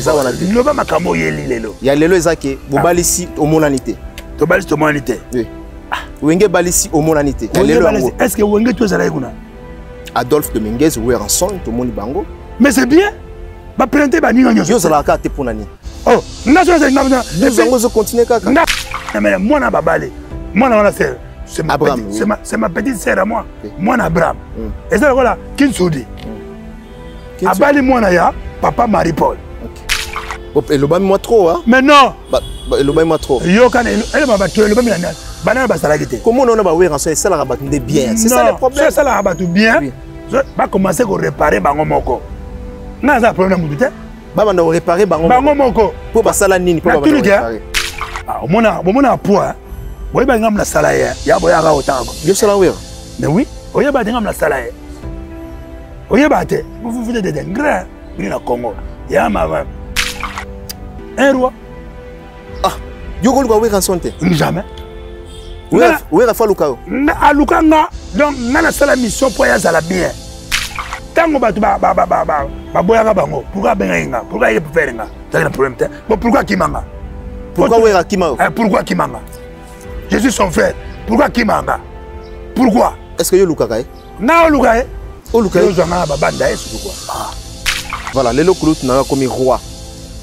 Eza wana te. Loba makambo oyeli lelo. Ya lelo eza ke bobalisi omonani te. Tobalisi tomonani te. Oui. Ah. Wenge balisi omonani te. Ya lelo yango. Est-ce que Wenge to ezalaki kuna? Adolphe Dominguez Werrason tomoni bango. Mais c'est bien. Ba prenter ba ninga nyonso. Yo ozalaka te pona nini? Oh, nga so ezali nga. Yango ozo continuer kaka. Nga mais mwana babale. Mwana wana c'est c'est ma, petite, oui. ma, ma petite sœur à moi. Oui. Mwana Abraham. Eza lokola Kinsudi. Abali mwana ya papa Marie Paul. Okay. Elobami mwa trop hein? Mais non. Ba, ba, elobami mwa trop. Yoka na elobami bato elobami na nani? Banana basalaki te. Komona wana ba Werrason esalaka bato nde bien. C'est ça le problème. Esalaka bato bien. Oui. Ba commencer ko réparer bango moko. Nga aza problème na mutu te. Babanda ko réparer bango bango moko. Po basala nini po babanda ko réparer? Ah, omona bomona poids. Boyeba nga mna sala ye. Ya boyaka otanga. Yo sala Werra. Mais oui, oyeba te nga mna sala ye. Oyeba te, vous vous êtes des ingrats. Bino na Congo. Ya ma un roi. Ah, yo koluka Werrason te? Jamais. Werra fa aluka yo? Aluka nga, donc nga nasala mission mpo ye azala bien. Ntango bato baboyaka bango, pourquoi abengaki nga? Pourquoi ye préfère nga? Ezalaki na problème te. Bon, pourquoi akima nga? Pourquoi Werra akima yo? Pourquoi akima nga? Je suis son frère. Pourquoi akima nga? Pourquoi? Est-ce que yo olukaka ye? Nga oluka ye. Oluka ye. Ozwa nga na babanda ye surtout quoi. Ah. Voilà, lelo kulutu na yo akomi roi.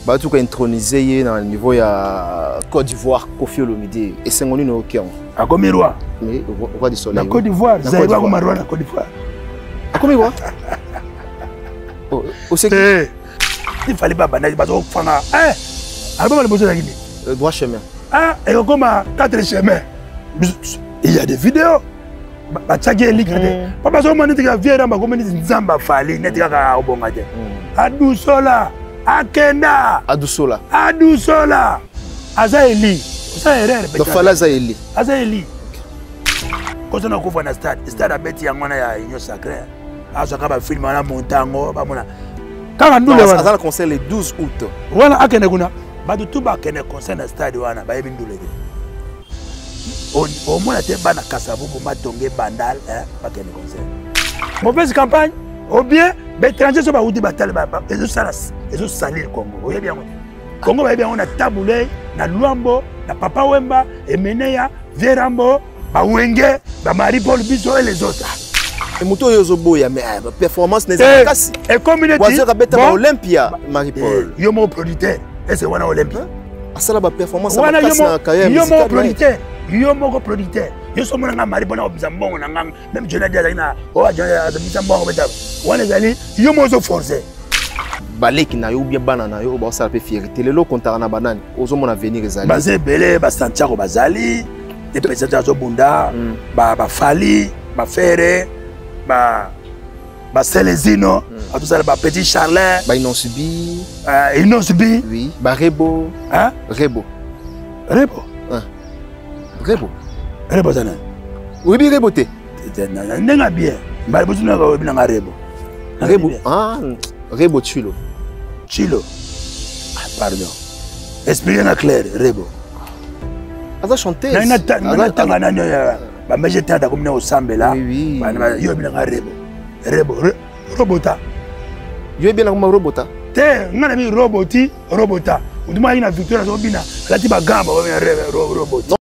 Batu ko introniser ye na niveau ya Côte d'Ivoire, Koffi Olomide. Esengo nini oyoki yango? Akomi roi. Oui, roi du soleil. Na Côte d'Ivoire, Zaïre akoma roi na Côte d'Ivoire. Akomi roi? Oh, oseki. Eh. Il fallait pas bandaki bazo fanga. Eh. Album liboso ezalaki nini? Le droit chemin. Ah, ekokoma quatre chemins. Il y a des vidéos. Batiaki elika te po bazomona neti kaka vieux ramba akomi neti nzambe afali neti kaka obonga te. Adusola akenda adusola adusola aza eli oza erreur. Donc Fally aza eli, aza eli kozana kufa na stade stade abeti yango wana ya union sacrée azwaka bafilme wana montango bamona kaka ndule wana aza na concert le 12 août wana akende kuna bato tu bakende concert na stade wana bayebi ndule te. Omona te bana Kasavubu Matonge Bandal bakende concert mauvaise campagne ou bien baétranger so bauti batale ezosala ezosalir Congo. Oyebi yango te. Congo bayebi yango na Tabuley na Luambo na Papa Wemba Emeneya Vierambo Bawenge Bamarie Paul biso et les autres. Moto oyo ozoboya mais performance na eza makasi. Ekomi neti Wazir abeta ba Olympia Marie Paul. Yo moko producteur ese wana Olympia asala ba performance makasi na carrière musicale. Yo moko producteur, yo moko producteur. Yo so mona nga Marie Paul obimisa mbongo na nga même Johnny Adi azalaki na oyo Johnny azobimisa mbongo beta. Wana ezali yo moko ozo forcer. Baleki na yo ou bien bana na yo baosala mpe fierté lelo okontaka na banani ozomona avenir ezali. Baza ebele ba Santiago bazali te président azobunda ba Fally ba Ferre ba ba Celezino atosala ba Petit Charlin ba Inonsibi Inonsibi oui ba Rebo. Hein? Rebo. Rebo. Hein. Rebo. Rebo zana. Oyebi Rebo te? Ndenge bien. Mbala butu na oyebi na Rebo. Rebo. Ah, Rebo Chilo. Chilo. Ah, pardon. Expliquez na clair Rebo. Aza chanteuse. Na tanga nani ya ba meje tata comme na osambela. Ba yo bi na Rebo. Rebo robota. Yo bi na kuma robota. Te nga na bi roboti robota. Mutu mwa ina victoire zo bina alati ba gamba ba rebe roboti.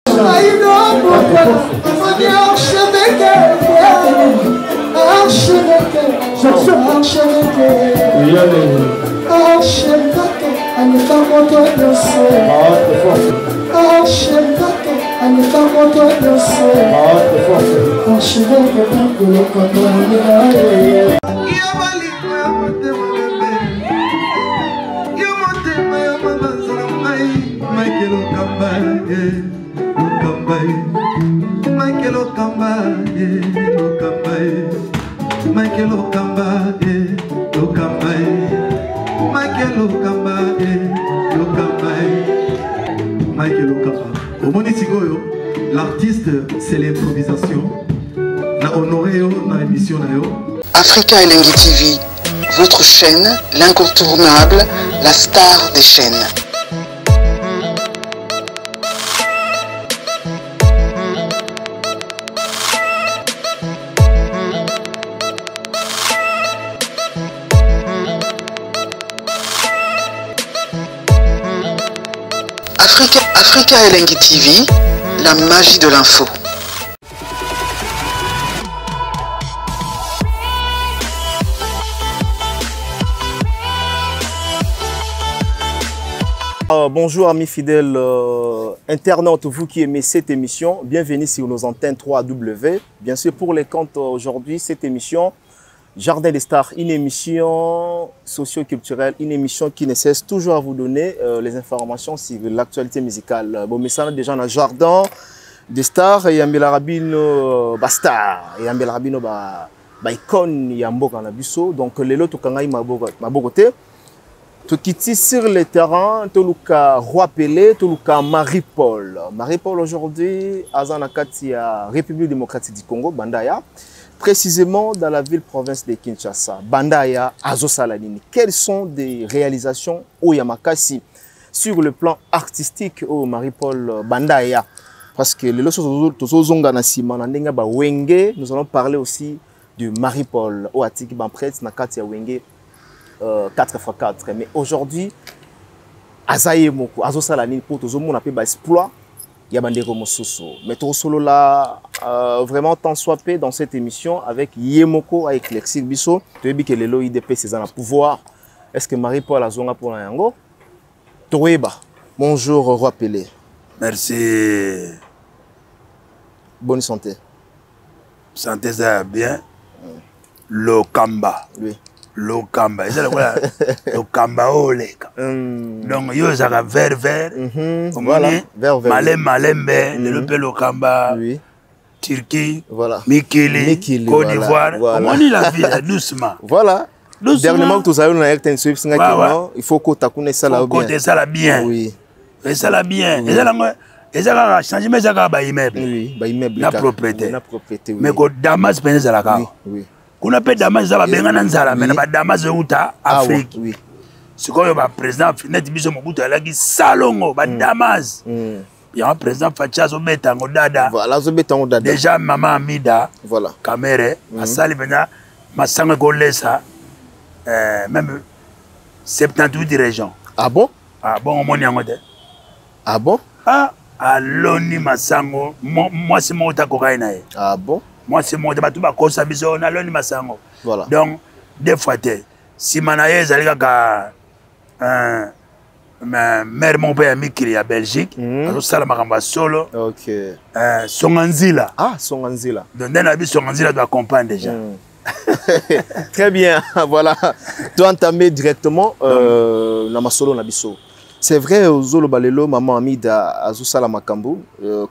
L'artiste, c'est l'improvisation. Na honoré yo na émission na yo. Africa Elengi TV, votre chaîne, l'incontournable, la star des chaînes. Africa, Africa Elengi TV, la magie de l'info. Bonjour amis fidèles internautes, vous qui aimez cette émission, bienvenue sur nos antennes 3W. Bien sûr, pour les comptes aujourd'hui, cette émission Jardin des Stars, une émission socio-culturelle, une émission qui ne cesse toujours à vous donner les informations sur l'actualité musicale. Bon, mais ça, déjà, dans le Jardin des Stars, il y a Rabino Bastar, il y a Rabino ba icône, il y a Mboka na biso. Donc, lelo tokangai maboko te. Tokiti sur le terrain, Toluka Roi Pelé, Toluka Marie-Paul. Marie-Paul aujourd'hui, aza na kati ya République démocratique du Congo, Bandaya, précisément dans la ville-province de Kinshasa. Bandaya, azosala nini. Quelles sont des réalisations oyo ya makasi sur le plan artistique au Marie-Paul Bandaya? Parce que lelo tozozonga na sima na ndenge ba Wenge, nous allons parler aussi de Marie-Paul oyo atiki ba prêtre na kati ya Wenge 4x4. Mais aujourd'hui, aza ye moko, azosala nini po tozomona pe ba exploit ya bandeko mosusu. Mais tosolola vraiment tant soit peu dans cette émission avec ye moko a éclaircir biso. Toyebi ke lelo UDPS eza na pouvoir. Est-ce que Marie-Paul azonga pour na yango? Toyeba. Bonjour Roi Pelé. Merci. Bonne santé. Santé ça bien. Lokamba. Oui. Lokamba. Eza lokola Lokamba oleka. Donc yo ezaka vert vert. Omoni? Voilà, vert vert. Malem malembe, lelo pe Lokamba. Oui. Turquie. Voilà. Mikili, Mikili, Côte voilà. d'Ivoire. Voilà. Omoni la vie, là, doucement. Voilà. Doucement. Dernièrement, tout ça, on a RTN Swift, Ouais, ouais. non? Il faut qu'on t'accoune ça là Faut bien. qu'on ça là bien. Oui. Et ça là bien. Oui. Et ça là, moi, et ça là, changer, mais ça là, bah, immeuble. Oui, bah, immeuble, La car- propriété. Oui, la propriété, oui. Mais que Damas, ben, ça là, car. Oui, oui. Qu'on appelle Damas, ça va bien, Oui. on a ça, mais Oui. ba Damas, où t'as Ah, ouais, Afrique. oui. C'est quoi, ba président, net, biso, Mobutu, elle a dit, Salongo, ba Damas. Il y a un président Fatshi, zo beta ngo dada. Voilà, zo beta ngo dada. Déjà, maman Amida, Voilà. Kamere, asali bena, masanga kolesa, même 78 régions. Ah bon? Ah bon, omoni yango te. Ah bon? Ah, aloni masango, mwasi moko ta kokai na ye. Ah bon? Mwasi moko te, bato bakosa biso, naloni masango. Voilà. Donc, deux fois te. Sima na ye ezali kaka, maire moko mpe ya mikili ya Belgique, azosala makambo ya solo. Ok. Songanzila. Ah, Songanzila. Donc, nde na biso Songanzila doit comprendre déjà. Très bien, voilà. Tu as entamé directement, na masolo na biso. C'est vrai, Zolo Balelo, maman Amida, azosala makambo,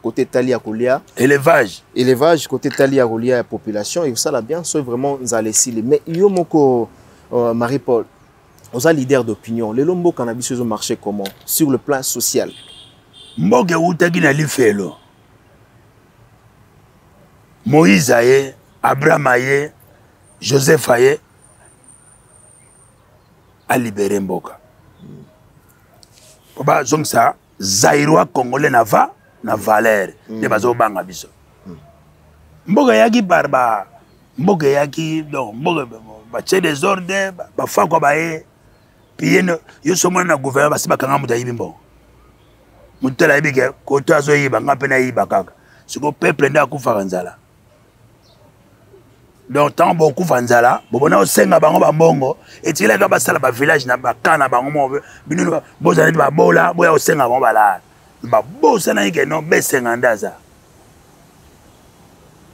côté Tali Akolia. Élevage. Élevage, côté Tali Akolia, la population, et ça l'a bien, sauf vraiment Nzalesili. Mais yo moko, Marie-Paul, oza leader d'opinion. Les lombo cannabis ont marché comment? Sur le plan social. Mboke utaki na lifelo. Moïse aye, Abraham aye, Joseph aye, a libéré mboka. Ba zong ça, Zaïrois congolais na va na valeur, ne bazo banga biso. Mboka yaki barba, mboka yaki donc mboka ba tche des ordres, ba fa kwa ba ye. Puis ye no, yo so mona na gouvernement ba si bakanga mutu ayibi mbongo. Mutu ala ayibi ke, koto azo yiba, nga pe na yiba kaka. Siko peuple nde akufaka nzala. Donc tant bokufa nzala, bobona osenga bango ba mbongo, etilaka basala ba village na ba camp na bango mo, bino no, bozala neti ba bola, boya osenga bango balala. Ba bosana ye ke non, besenga nde aza.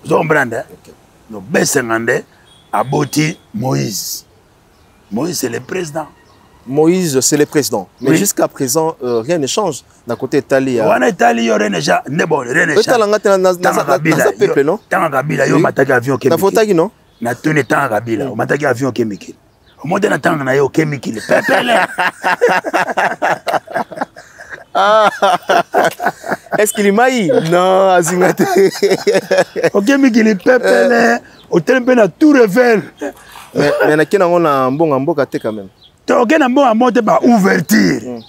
Ozo comprendre, hein? Okay. Donc besenga nde aboti Moïse. Moïse c'est le président. Moïse, c'est le président. Mais Oui. jusqu'à présent, rien ne change. D'un côté, Italie, Wana Italie, yo, rien ne change. Ne bon, rien ne change. Italie, na, na, na, Tanga na, Kabila, na, na, peuple, yo, non? Tanga Kabila, yo, Oui. mataki avion, Na Kemikili. fotaki, non? Na tuni Tanga Kabila, mataki avion, Kemikili. Omonte na tanga na yo, Kemikili. Pepele. Ah. Est-ce qu'il m'a eu? Non, Azingate. Ok, Mikili, pepele. Hôtel mpe na Tour Eiffel. Mais, mais na kena ngona mbonga mboka te quand même. Toke na mbonga mboka te ba ouverture.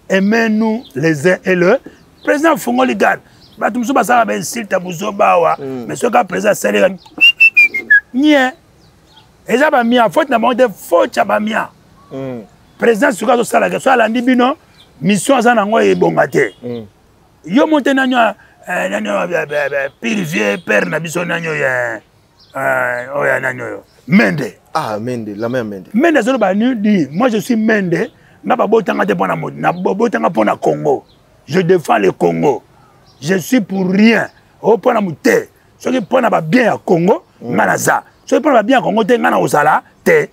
Aimez-nous les uns et le président Fongoli garde. Bato mosusu basalaka ba insulte ya buzoba awa. Mais soki a président asaleka, nye. Eza ba mia, faute na bango te, faute ya ba mia. Président soki azosalaka, soki alandi bino, Mission aza nango ebonga te. Yo mo te nani eh, nani pire vieux père na biso nani oyo eh, eh, oyo nani oyo Mende. Ah Mende, la mère Mende. Mende azoloba ni dit moi je suis Mende nga babotanga te mpona na babotanga mpona Congo. Je défends le Congo. Je suis pour rien. O mpona mote. Soki mpona ba bien ya Congo nga naza. Soki mpona ba bien ya Congo te nga na kozala te.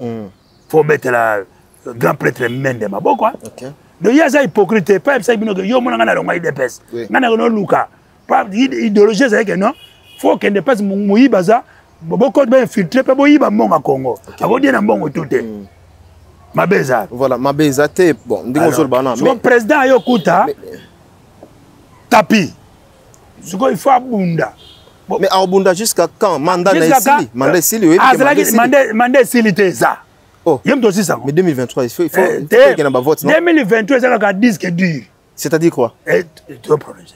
Faut betela grand prêtre Mende maboko. Okay. Donc ye aza hypocrite te pa yebisaki bino ke yo omona ngai nalongwa idps ngai nako noluka pa idéologie ezalaki ke non fo okende mpasi moyibi aza bokoti bainfiltre mpe boyiba mbongo ya congo akodia na mbongo tu te mm. mabe eza voilà mabe eza te bon ndenge ozoloba wana siko président aye okuta tapi sikoyo il faut abunda mais abunda jusqu'à quand mandat na esili mandat esili oyebi azalaki mandat esili te eza Oh. Ye moto osisa Mais 2023, il faut eh, il faut vote, non 2023, c'est kaka disque dur. C'est-à-dire quoi Eh, tu vas prolonger.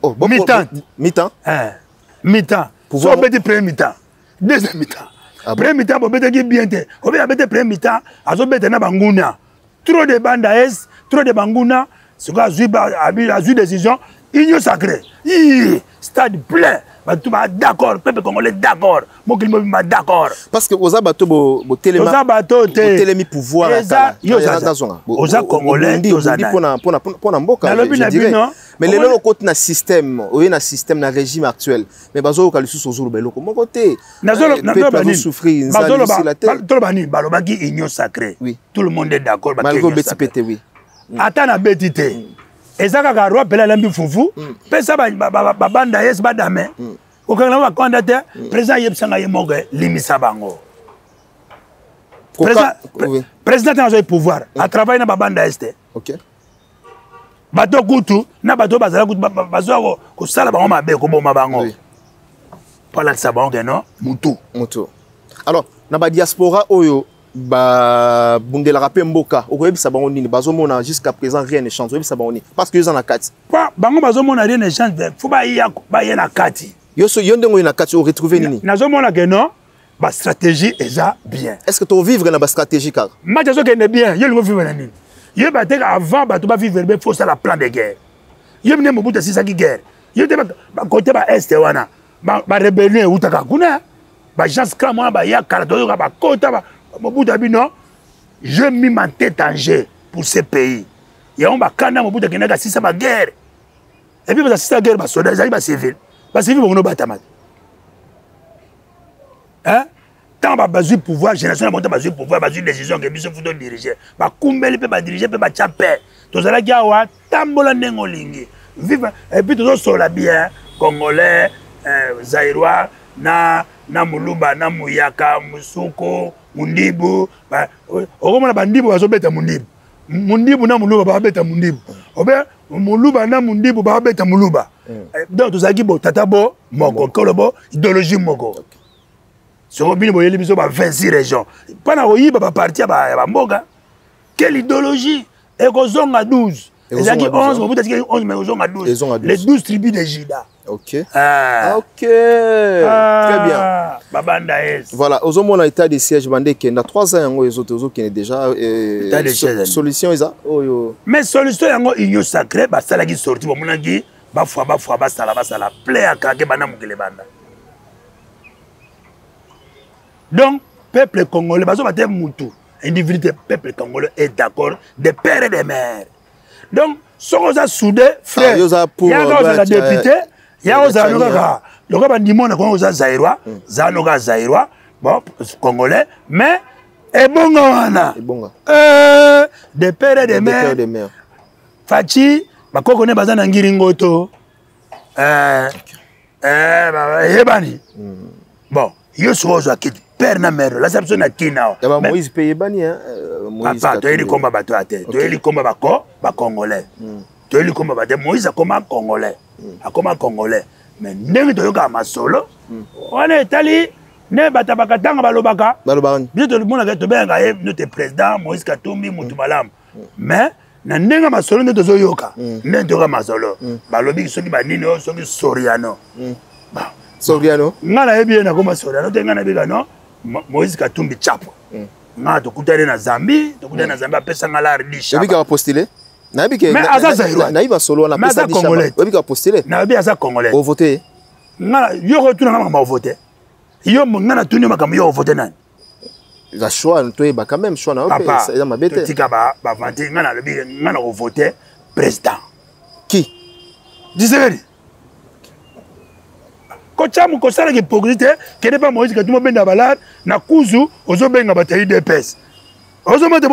Oh, bon, mi-temps. Mi-temps Eh, mi-temps. Pouvoir. So obeti premier mi-temps. Deuxième mi-temps. Ah bon? Premier mi-temps, bobetaki bien te. Obeti abeti premier mi-temps, azobeta na banguna. Trop de banda est, trop de banguna. Sikoyo azwi azwi décision, union sacrée. Ii, stade plein. Bato ba d'accord, peuple congolais d'accord, mokili mobimba d'accord. Parce que oza bato botelema. Oza bato te. Botelemi pouvoir ya kala. Yo oza. Oza congolais toza na. Pona pona pona mboka. Nalobi na bino. Mais lelo okoti na système, oye na système na régime actuel. Mais bazoyoka lisusu ozoloba eloko moko te. Peuple azo souffrir, nzala esila te. Toloba nini? Balobaki union sacrée. Oui. Tout le monde est d'accord. Malgré obeti pete oui. Ata na beti te. Eza kaka roi Pele alambi fufu, pesa babanda yes badame. Okanga bakanda te, président ayebisanga ye moko limisa bango. Président ntango azwaki pouvoir, atravaille na babanda est te. Okay. Bato kutu na bato bazala kutu bazwa kosala bango mabe koboma bango. Po alakisa bango ke non, mutu. Mutu. Alors, na ba diaspora oyo ba bundelaka pe mboka, okoyebisa bango nini? Bazomona jusqu'à présent rien ne change. Oyebisa bango nini? Parce que yo za na kati. Pa bango bazomona rien ne change, faut ba ya ba ye na kati. Yo so yo ndengo na kati o retrouver nini? Nazomona ke non, ba stratégie eza bien. Est-ce que to vivre na ba stratégie kaka? Match azokende bien, yo lingo vivre na nini? Yo ba te avant bato ba vivre be faut ça la plan de guerre. Yo mne Mobutu asisaki guerre. Yo te ba côté ba est wana, ba rébellion eutaka kuna. Ba gens cram wana ba ya kala toyoka ba kota ba Mobutu abi non, je mis ma tête en jeu pour ce pays. Yango ba kanda Mobutu akendaka asisa ba guerre. Et puis ba asisa guerre ba soldats ezali ba civil. Ba civil bongo batama. Hein? Tant ba bazui pouvoir, génération na monta bazui pouvoir, bazui décision que biso futo diriger. Ba kumbeli pe ba diriger pe ba tcha paix. Tozalaki awa tambola ndenge olingi. Vive et puis tozo sola bien congolais, zaïrois na na muluba na muyaka, musuko, mundibu, ba okomona ba ndibu bazobeta mundibu. Mundibu na muluba babeta mundibu. Obe muluba na mundibu babeta muluba. Donc tozalaki bo tata bo moko, kolo bo idéologie moko. Soko bino boyeli biso ba 26 régions. Pana koyiba ba parti ya ba mboka. Quelle idéologie? Ekozonga 12. Ezalaki 11, Mobutu atikaki 11, mais ekozonga 12. Ezonga 12. Les 12 tribus de Juda. Ok. Ok. Très bien. Babanda es. Voilà, ozomona état de siège bande kenda 3 ans yango ezote ozokende déjà état de siège. Solution eza oyo. Mais solution yango union sacrée basalaki sortie bamonaki bafwa bafwa basala basala plein ya kake banda mokele banda. Donc peuple congolais bazo bate mutu individu peuple congolais est d'accord de père et de mère. Donc soko oza soudé frère, ya oza député, ya oza kaka lokola bandimo na Congo oza zaïrois, za noka zaïrois, bon congolais mais ebonga wana. Ebonga. De père et de De mère. père et de mère. Fatshi bakoko ne baza na ngiringoto. Eyebani. Bon, yo soko ozwa kiti père na mère, la biso na kina. Ya ba Moïse pe yebani hein, Moïse Papa, toyeli Katumbi. komba bato ya te. Toyeli komba bako, ba congolais. Toyeli komba bato. Moïse akoma congolais. Akoma congolais. Mais ndenge toyoka masolo, wana etali ne bato bakatanga balobaka. Balobaka nini? Biso tomonaka tobengaka ye notre président Moïse Katumbi mutu malamu. Mais na ndenge masolo nde tozoyoka. Ndenge toyoka masolo. Balobi soki banini oyo, soki Soriano. Bon. Soriano. Nga nayebi ye nakoma Soriano te, nga nayebi ka non, Moïse Katumbi Chapo. Nga tokutani na Zambie, tokutani na Zambie, apesanga la RD Chaba. Oyebi kaka postuler? Nayebi ke Mais aza Zaïrois. Nayebi basolo wana Mais aza Congolais. Oyebi ka postuler. Nayebi aza Congolais. O voter. Nga yo ko tuna nga makambo voter. Yo nga na tuni makambo yo voter nani? Eza choix toyeba quand même choix na yo mpe eza mabe te. Tika ba ba vanti nga nalobi nga na ko voter président. Qui? Tshisekedi. Kotya kosalaka hypocrisie te kende mpa Moïse Katumbi obenda balare na kuzu ozobenga bato ya UDPS. Ozomona te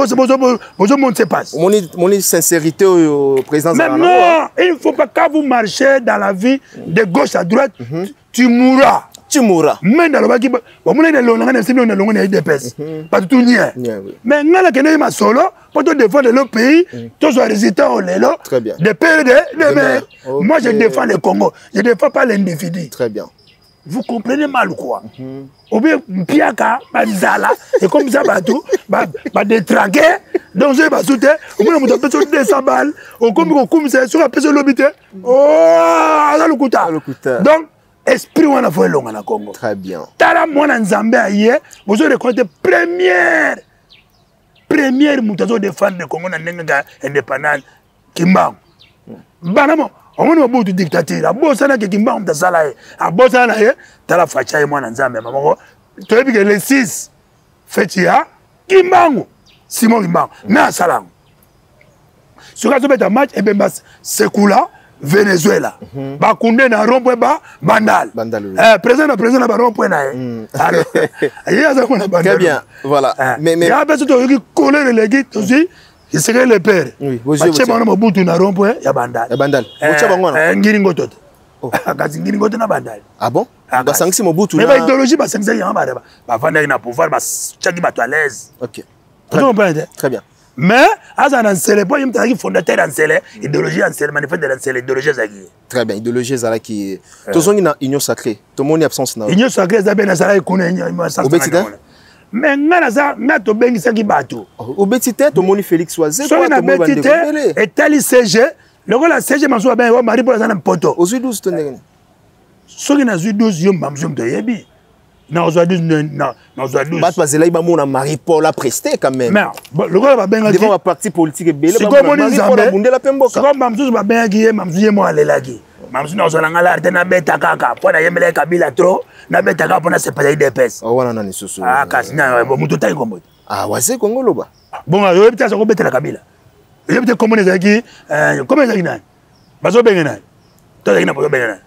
bozomonisa pasi. Omoni sincérité oyo président. Mais non, il ne faut pas quand vous marchez dans la vie de gauche à droite, tu mourras. Tu mourras. Mais nalobaki bamonaki na elongo na ngai na esimi na elongo na UDPS bato tu nie. Mais ngai nakendaki masolo mpo to défendre le pays, tozwa résultat oyo lelo de père de mère. Moi je défends le Congo, je défends pas l'individu. Très bien. Vous comprenez mal quoi? Obi mpiaka banzala ekomisa bato badetrake donc soki basu te omona moto apesi yo 200 balle okomi kokumisa ye soki apesi yo lobi te aza lokuta. Donc esprit wana fo elonga na Congo. Très bien. Tala mwana Nzambe aye bozo reconnaître première moto azo défendre Congo na ndenge ya indépendance Kimbangu. Bana mo omoni Mobutu dictature abosanaki Kimbangu moto asala ye abosana na ye tala facha ye mwana Nzambe moko toyebi ke le 6 feti ya Kimbangu Simon Kimbangu mais asala yango soki azobeta match ebemba sekula Venezuela bakunde na rond-point ba Bandal. Président na président na ba rond-point na ye. Alors ye aza kona Bandal. Très bien, voilà. Mais ya biso toyoki colère eleki tozwi esengeli le père. Batie bango na Mobutu na rond-point ya Bandal. Ya Bandal. Botia bango wana. Ngiri ngoto te. Kasi ngiri ngoto na Bandal. Ah bon? Basangisi Mobutu na. Mais ba idéologie basangisaki yango bavandaki na pouvoir batiaki bato à l'aise. OK. Très bien. Mais aza na Nsele po ye moto azalaki fondateur ya Nsele, idéologie ya Nsele, manifeste de la Nsele, idéologie ezalaki ye. Très bien, idéologie ezalaki. Tozongi na Union sacrée. Tomoni absence na. Union sacrée eza bien nazalaki kuna. Obeti te? Mais nga naza nga tobengisaki bato. Obeti te tomoni Félix Wazekwa. Soki nabeti te etali CG lokola CG masusu abengi wa Marie Paul aza na mpoto. Ozwi 12 to ndenge nini? Soki nazwi 12 yo mamusu moto oyebi. Nazwa 12 nazwa 12. Bato bazelaki bamona Marie Paul a presté quand même. Mais lokola babengaki devant ba parti politique ebele sikoyo omoni Nzambe abundela mpe mboka. Sikoyo mamususu babengaki ye mamususu ye mo alelaki. Mamususu nazwa na nga lare te nabeta kaka mpo nayembelaki Kabila trop nabeta kaka mpo nasepela UDPS. Wana nani susu? Ah kasi na moto otangi kombo te. Ah waze Kongo loba. Bon oyebi te aza kobetela Kabila. Oyebi te kombo ezalaki kombo ezalaki nani? Bazobenge nani? To azalaki na bazobenge nani?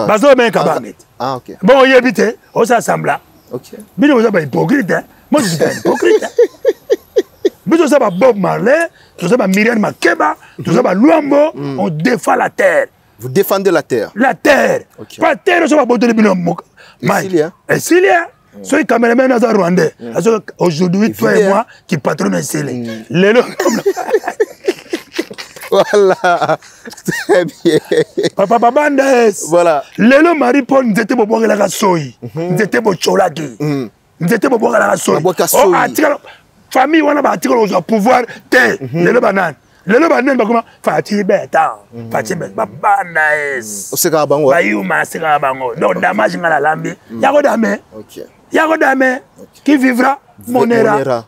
Bazobenga Kabange te. Ah, ok. Bon oyebi te osala sembla. Ok. Bino boza ba hypocrite. Moi je suis pas hypocrite. Biso toza ba Bob Marley, toza ba Myriam Makeba, toza ba Luambo, on défend la terre. Vous défendez la terre. La terre. Okay. Pas terre so babotoli bino Mike. Esilia. Soki cameraman aza rwandais. Aujourd'hui toi et moi qui patronne Esili. Lelo Voilà. Très bien. Papa Babanda es. Voilà. Lelo Marie Paul nzete bobwakelaka soyi. Nzete bocholaki. Nzete bobwakelaka soyi. Oh atikala famille wana ba atikala kozwa pouvoir te. Lelo banani. Lelo banani bakoma Fatshi Beta. Fatshi Beta Babanda es. Osekaka bango. Bayuma asekaka bango. Donc damage nga nalambi. Yako dame. OK. Yako dame. Qui vivra monera.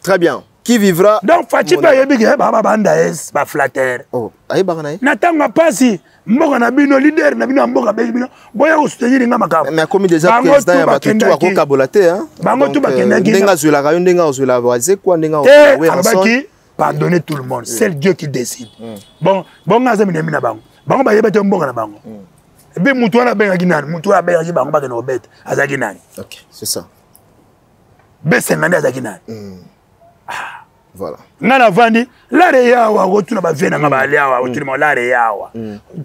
Très bien. Qui vivra. Donc Fatshi pe ayebi ke ba Babanda es ba flatteur. Oh, ayebaka na ye. Na tango pasi mboka na bino leader na bino mboka bengi bino boya ko soutenir nga makambo. Mais akomi déjà président ya bato tu akokabola te hein. Bango tu bakendaki. Ndenge azwelaka yo ndenge azwela Wazekwa ndenge azwela alobaki pardonner tout le monde, c'est Dieu qui décide. Bon, bon nga aza minemi na bango. Bango bayeba te mboka na bango. Et puis mutu wana abengaki nani? Mutu wana abengaki bango bakende kobeta. Azalaki nani? OK, c'est ça. Besenga nde azalaki nani? Voilà. Nga navandi lare yawa otuna bavie nanga bali awa otuna ma lare yawa.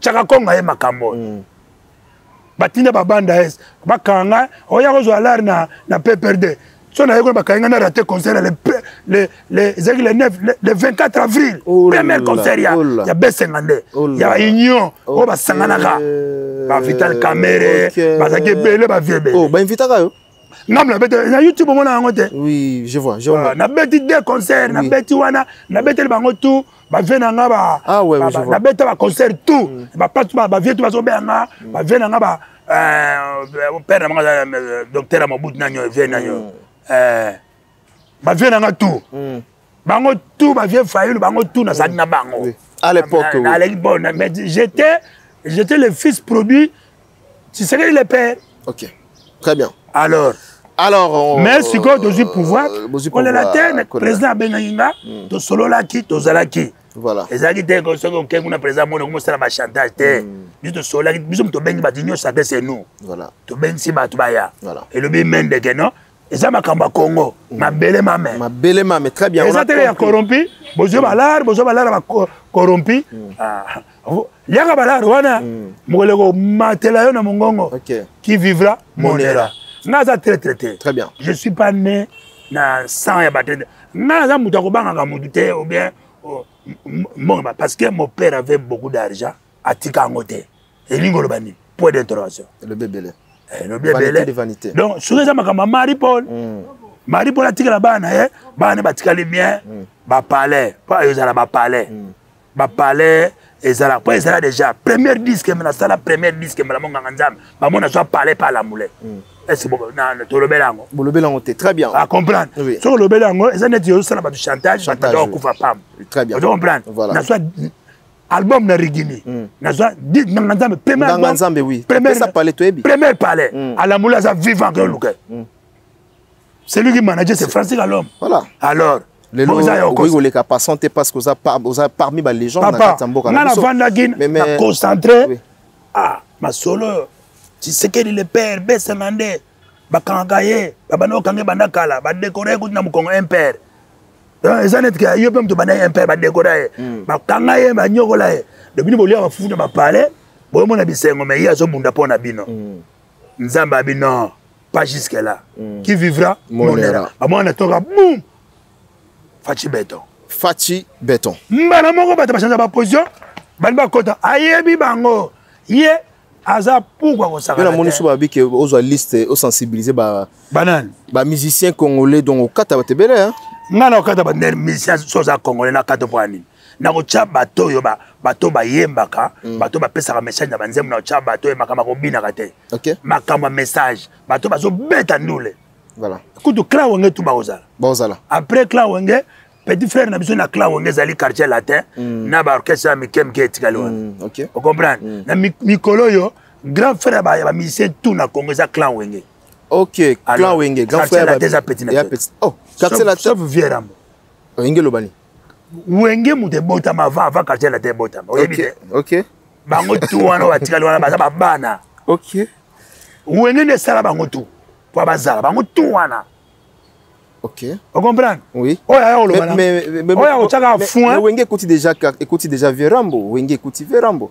Chaka Kongo ye makambo. Batinda babanda es bakanga oya kozwa lare na na PPRD. So na yeko bakanga na raté concert le le ezalaki le 9 le 24 avril. Premier concert ya ya Besenga nde. Ya Union oyo basanganaka. Ba Vital Kamerhe, bazalaki ebele ba vie ebele. Oh, ba invitaka yo? Ngam na bete na YouTube omona yango te. Oui, je vois, je vois. Na beti deux concerts, na beti wana, na beteli bango tout, ba vie na nga ba Ah ouais, je vois. Na beta ba concert tout. Ba pas ba vie tout bazo benga nga, ba vie na nga ba père na nga docteur Mobutu na nyo, vie na nyo. Ba vie na nga tout. Bango tout bavieux Fayulu, bango tout nazalaki na bango. À l'époque. Oui. Bon, mais j'étais le fils produit Tshisekedi le père. Ok. Très bien. Alors. Alors, mais sikoyo tozwi pouvoir, kolela te. Président abengaki nga, tosololaki, tozalaki. Voilà. Ezalaki te soki okei kuna, président moni okomosala bachantage te. Biso tosololaki, biso tobengi bato nyonso ate, c'est nous. Voilà. Tobengisi bato baya. Voilà. Elobi mendeke non, eza makambo ya Congo, mabele mame. Mabele mame, très bien. Eza teke ya corrompu. Bozwi balare, bozwi balare bacorrompu, liaka balare wana, mokolo komatela yo na mongongo. Qui vivra monera. Nga aza très traité. Très bien. Je suis pas né na sang ya batraître. Nga naza moto akobangaka motu te ou bien mbongo, parce que mon père avait beaucoup d'argent, atika yango te. Elingi oloba nini? Point d'interrogation. Elobi ebele. Elobi ebele. Donc soki eza makambo ya Marie Paul, Marie Paul atikala bana na ye, bana ne batikali bien. Bapalais mpo ezala bapalais, bapalais ezala mpo ezala déjà première disque. Me nasala première disque mbala monganga Nzambe bamona zwa palais pa alamule. Est-ce tolobela yango? Bolobela yango te, très bien. A comprendre. Soki olobeli yango, eza neti ozosala bato chantage, bato bakufa pamba. Très bien. Ozo comprendre? Voilà. Nazwa album na Rigini, nazwa Nganga Nzambe, premier album. Nzambe, oui. Première palais toyebi. Premier palais, alamula aza vivant ke oluka. Celui qui manager, c'est Francis Alom. Voilà. Alors lelo okoki koleka passant te parce que oza parmi balégende na kati ya mboka. Nga navandaki na concentré. Ah, masolo Tshisekedi le père besanga nde bakangaka ye, babanda kokanga ye banda kala, badekora ye kutu na mokongo impere. Eza neti ke yo mpe moto banda ye impere, badekora ye, bakanga ye, banyokola ye. Do bino bolia bafufu na bapale, boyomona bisengo, mais ye azobunda mpo na bino. Nzambe abi non, pas jusque là. Qui vivra monera. Bamwana toka boum, Fatshi Béton. Fatshi Béton. Mbala moko bato bachange baposition, bali bakota, ayebi bango, ye aza pourquoi kosaka. Namoni so babi ke ozwa liste, osensibiliser ba Banani? Bamusicien congolais, donc okata bato ebele. Nga na okata bamusicien so oza congolais, na kata mpo ya nini? Nakotya bato oyo bato bayembaka, bato bapesaka message na banzembo. Na kotya bato oyo makambo akobinaka te, makambo ya message, bato bazobeta ndule. Voilà. Kutu clan Wenge tu bakozala. Bakozala. Après clan Wenge, petit frère na biso na clan Wenge ezali Quartier Latin na baorchestre ya mike mike etikali wana. Ocomprendre? Na mikolo oyo, grand frère ya bamusicien tout na Congo eza clan Wenge. Ok, clan Wenge, grand frère Latin eza petit na petit. Oh, Quartier Latin. Sauf vieux Rambo. Wenge lobani. Wenge moto ebotama avant Quartier Latin ebotama, oyebi te? Ok. Bango tu wana batikali wana baza babana. Wenge nde esala bango tu po bazala bango tu wana. Ocomprendre? Oui. Oyo aya koloba, oyo akotiaka foin. Wenge ekuti déjà, ekuti déjà vieux Rambo. Wenge ekuti vieux Rambo.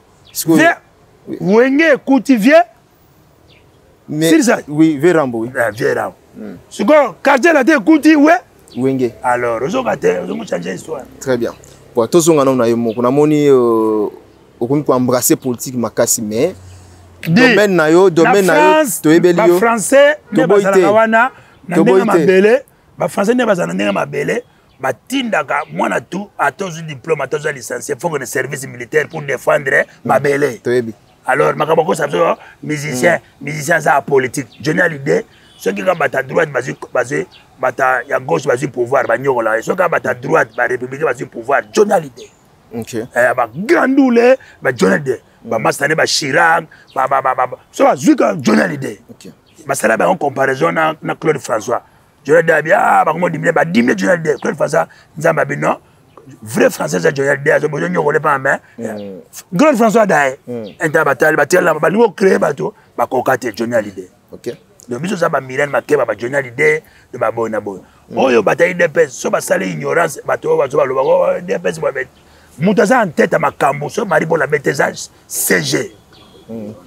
Wenge ekuti vieux. Mais oui, vieux Rambo, oui. Vieux Rambo. Sikoyo Quartier Latin ekuti we Wenge. Alors ozoka te, ozongo change histoire. Très bien. Bon, tozonga nano na yo moko. Namoni okomi koembrasser politique makasi, mais domaine na yo, domaine na yo toyebeli yo. Bafrançais nde bazalaka wana na ndenge mabele. Bafrançais nde bazala na ndenge mabele, batindaka mwana tu, ata ozwi diplôme, ata ozwa licencié, faut kone service militaire pour défendre mabele. Toyebi. Alors makambo akosa biso musicien, musicien aza apolitique. Johnny Hallyday, soki kaka bato ya droite bazwi, bato ya gauche bazwi pouvoir, banyokola ye. Soki kaka bato ya droite, barépublicain bazwi pouvoir, Johnny Hallyday, bagrandule, bajohnny Hallyday, bamasane, baChirac, so bazwi kaka Johnny Hallyday, basala bango comparaison na Claude François. Johnny Hallyday abi ah, bango modimine, badimine Johnny Hallyday. Claude François, Nzambe abi non, vrai français eza Johnny Hallyday, azobozo nyokole pa me Claude François daye inta batali batiala, balingi ocréer bato bakoka te, Johnny Hallyday. Donc biso oza baMiriam Makeba, baJohnny Hallyday, to baboye na boye. Oyo bato ya UDPS so basali ignorance, bato oyo bazo baloba UDPS, moto aza en tête ya makambo so Marie Paul abete eza CG.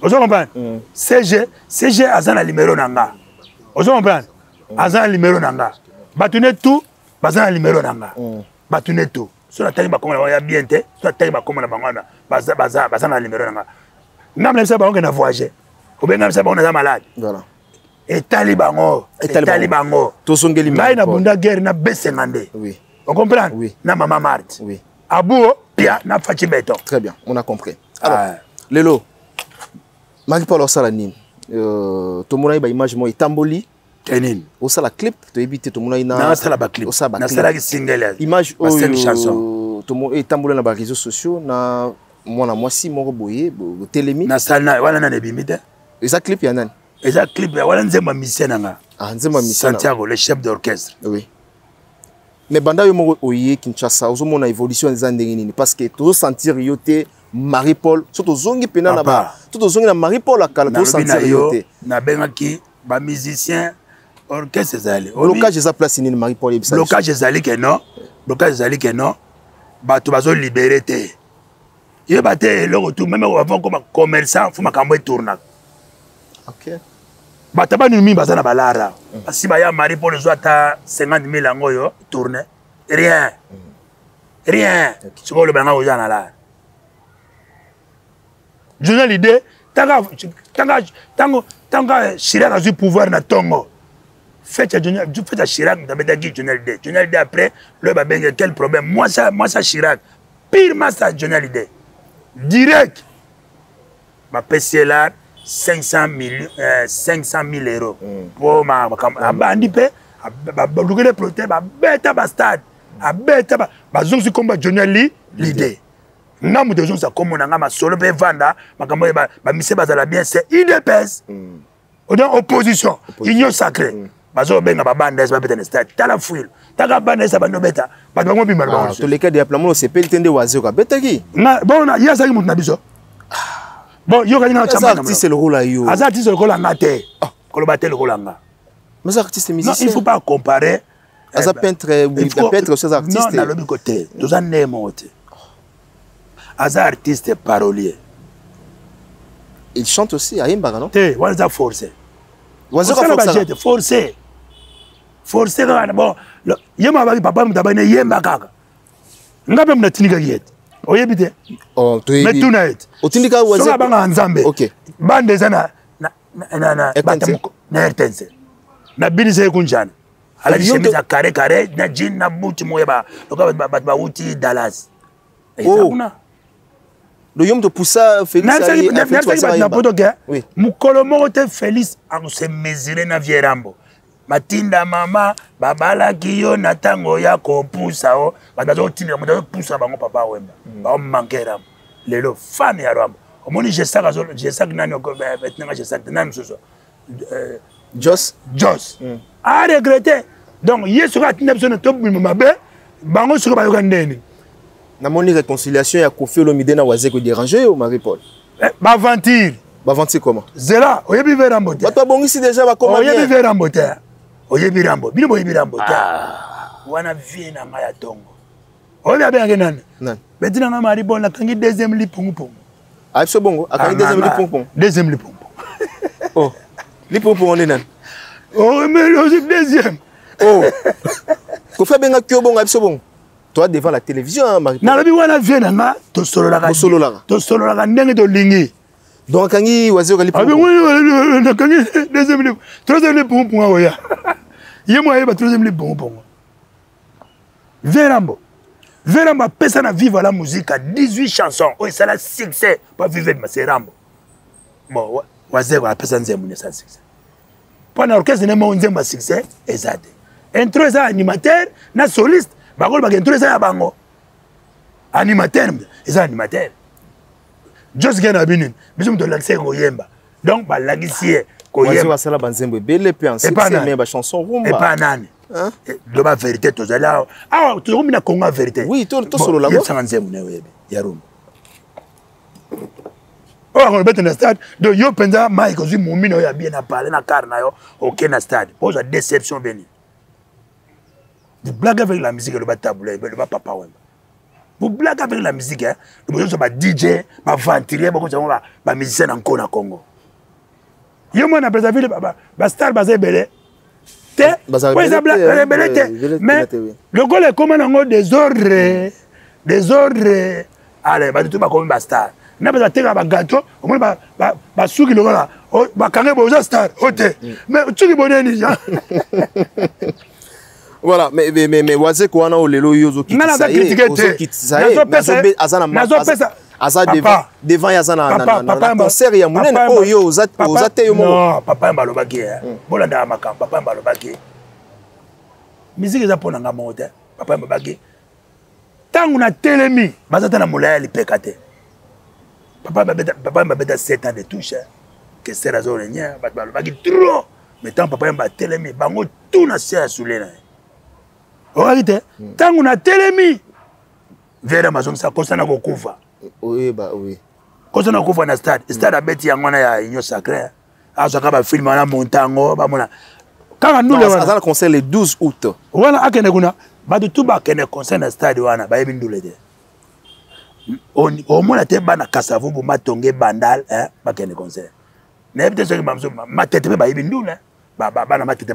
Ozo comprendre? CG, CG aza na numero na nga. Ozo comprendre? Aza na numero na nga. Bato ne tout baza na numero na nga. Bato ne tout, so natangi bakombo na bango ya bien te, so natangi bakombo na bango wana, baza na numero na nga. Nga na bisa bango ke na voyage, obenga bisa bango naza malade. Etali bango, etali bango. Tozongeli. Ngai nabunda guerre na besenga nde. Ocomprendre? Na mama Marte. Abuo pia na Fatshi Béton. Très bien, on a compris. Alors, ah, lelo Marie Paul osala nini? Tomonaki baimage moko etamboli. Te nini? Osala clip toyebi te, tomonaki na Nasala ba clip. Osala ba clip. Nasalaki single ya image ba cinq chansons. Oyo etambola na ba réseaux sociaux na mwana mwasi moko boye botelemi. Nasali na wana nani ebimi te. Eza clip ya nani? Eza clip ya wana nzembo ya musicien na nga. Ah, nzembo ya musicien. Santiago, le chef d'orchestre. Oui. Mais banda yo moko oye Kinshasa, ozomona évolution eza ndenge nini? Parce que tozosentir yo te Marie Paul, so tozongi mpena na ba so tozongi na Marie Paul akala, tozosentir yo te. Nabengaki bamusicien, orchestre ezali. Blocage eza place nini, Marie Paul? Yebisa. Blocage ezali ke non, blocage ezali ke non, bato bazolibere te. Yeba te eloko tu même avant koma commerçant, faut makambo etournaka. Bato banini mingi baza na balara. Basi baya Marie Paul ezwa ata 50 000 yango oyo tourne rien. Rien. Sikoyo oloba yanga oza na lara. Journal l'idée tanga tanga tango tanga Chirac azwi pouvoir na tongo. Fête ya Journal, fête ya Chirac ndabetaki Journal l'idée. Journal l'idée après le babenge quel problème? Moi ça Chirac pire master Journal l'idée. Direct bapesi ye la 500 millions, 500 000 euros. Po abandi mpe balukeli prote babeta bastade, abeta, bazongisi kombo ya Johnny Ali l'idée. Nga moto ezongisa kombo na nga masolo mpe evanda makambo oyo bamise bazala bien, c'est UDPS. Donc opposition, union sacrée. Bazobenga babanda esi babeta na stade, tala fuilo taka banda esi abandi obeta bato bango bima na bango. Toleka de aplamona osepeli te nde Wazeko abetaki. Bon, ye azalaki moto na biso. Bon, yokaki nga. Aza artiste lokola yo. Aza artiste lokola nga te, koloba te lokola nga. Mais aza artiste musicien. Non, il faut pas comparer. Aza peintre, peintre aussi aza artiste. Non, nalobi ko te, toza ndenge moko te. Aza artiste parolier. Il chante aussi, ayembaka, non? Te, wana eza forcé. Wazeko forcé, forcé, forcé kaka. Bon, ye mo abaki papa moto abaki yemba kaka. Nga mpe moto atindikaki ye te, oyebi te. Mais tuna ye te. Otindika? Soki abangaka Nzambe, bande eza na na RTNC, nabinisa ye kunjana, alati chemise ya carré carré na jean na buti moko ya lokola bato bauti Dallas, eza kuna. Donc yo moto pusa Félix? Nayebisaki bato na poto ke mokolo moko te Félix akose mesure na vieux Rambo. Matinda mama babalaki yo na ntango ya kopusa o bato bazotindika moto azopusa bango Papa Wemba, baomanke Rambo. Lelo fan ya Rambo omoni Gesak, Gesak nani etinanga, Gesak te, nani mosusu? Jos. Jos aregrete. Donc ye soki atinda biso na tobima mabe, bango soki bayoka ndeni. Namoni réconciliation ya Kofi Olomide na Wazeko déranger yo, Marie Paul. Baventure. Baventure comment? Zela, oyebi ve Rambo te. Bato babongisi déjà, bakoma. Oyebi ve Rambo te, oyebi Rambo, bino boyebi Rambo te. Wana vie na ngai ya ntongo, oyebi abengaki nani? Beti na ngai Marie Paul, nakangi deuxième lipungupungu. Ah, biso bongo akangi deuxième lipungupungu. Deuxième lipungu. Oh, lipungupungu nde nani? Oh, mais ozwi deuxième. Oh, Kofi abengaki yo bongo, biso bongo toi devant la télévision, hein, Marie? Nalobi wana vie na nga, tosololaka. Bosololaka. Tosololaka ndenge tolingi. Donc akangi Wazeko lipungu. Nakangi deuxième lipungu, troisième lipungupungu, aoya ye mo ayeba troisième lipungupungu. Vieux Rambo, vieux Rambo apesa na Viva la Musique 18 chansons oyo esala succès. Pa Vive, c'est Rambo. Bon, Wazeko apesa nzembo nde esala succès mpo na orchestre nde moko nzembo ya succès eza te. Intro eza animateur na soliste, bakolobaka intro eza ya bango, animateur eza animateur. Jos Gen abi nini? Biso moto olakisi ye koyemba, donc balakisi ye. Koyemba asala banzembo ebele mpe en succès, mais bachanson rumba. Epa nani? Loba vérité, tozali awa awa, tozokomi na Congo ya vérité. Oui, tosolola. Yebisanga nzembo na yo oyebi ya rumba oyo akolobeta na stade. Donc yo mpenza Mike ozwi momi na oyo ya bien na parle na car na yo, oke na stade ozwa déception beni. Vous blaguez avec la musique, eloba tabula, eloba Papa Wemba. Vous blaguez avec la musique, hein. Bozozwa ba DJ baventurier, bokozwa bango bamusicien na nko na Congo. Yo mwana Brazzaville, bastar baza ebele te, po eza ebele te, mais lokola ekóma nango désordre, désordre, ale bato to bakomi bastar na bato batekaka bagato. Omoni basuki lokola bakange boye, oza star o te, mais suki boneni. Voilà, mais Wazeko wana oyo lelo yo ozokitisa ye, ozokitisa ye, aza na Aza devant devant ya aza na na concert ya monene oyo oza oza te yo moko. Non, papa Yamba alobaki eh. Bolandaka makambo papa Yamba alobaki. Musique eza mpo na nga moko te. Papa Yamba alobaki ntango natelemi baza ta na molai ya lipeka te. Papa Yamba abeta 7 ans de touche. Kester azo régner, bato balobaki trop. Mais ntango papa Yamba atelemi bango tout na se ya sule na ye. Okaki te ntango natelemi vera mazongisa kosa na kokufa oyeba oui kosa na kokufa na stade stade abeti yango wana ya union sacré azwaka bafilme wana monta yango bamona kaka ndule wana aza na concert le 12 août wana akende kuna bato tu bakende concert na stade wana bayebi ndule te omona te bana kasavubu matonge bandal bakende concert nayebi te soki bamosusu matete mpe bayebi ndule bana matete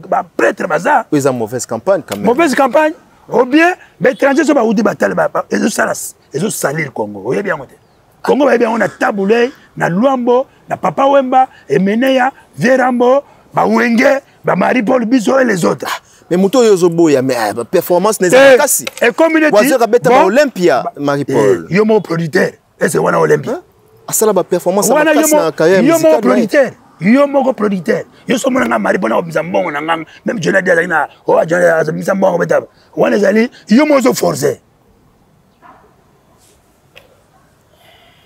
baprêtre baza eza mauvaise campagne quand même mauvaise campagne ou bien baétranger so bauti batala ezosala ezosalir congo oyebi yango te congo bayebi yango na tabuley na lwambo na papa wemba emeneya vierambo bawenge bamarie paul biso et les autres mais moto oyo ozoboya mais eh, performance na eza makasi ekomi neti wazir abeta ba olympia marie paul yo moko producteur ese wana olympia asala ba performance ya makasi na carrière musicale yo moko producteur yo moko producteur yo so omona nga mari mpona kobimisa mbongo na nga meme jona di azalaki na oyo jona azobimisa mbongo beta wana ezali yo moko ozoforce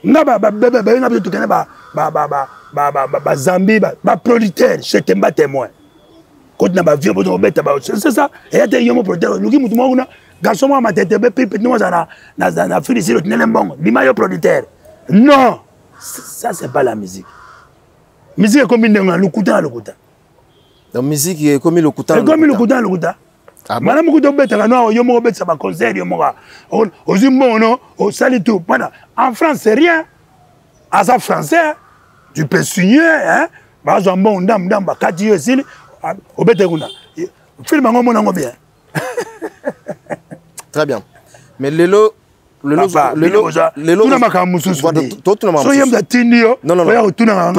nga babenga biso tokende bazambi baproducteur chez temba témoin koti na bavion bozo kobeta c'est ça eya te yo moko producteur oluki motu moko kuna garçon moko matete be pipe ndenge ozala na filisile otinele mbongo bima yo producteur non ça c'est pas la musique musique ekomi ndenge na lokuta na lokuta donc musique ekomi lokuta ekomi lokuta na lokuta ah malamu kuta obetaka no yo moko obetisa baconcert yo moko ozwi mbongo no osali tout mpona en france c'est rien aza français tu peux signer hein bazwa mbongo ndambu ndambu bakati yo esili obete kuna film yango omona yango bien très bien mais lelo lelo makambo mosusu so ye moto atindi yo oya kotunaka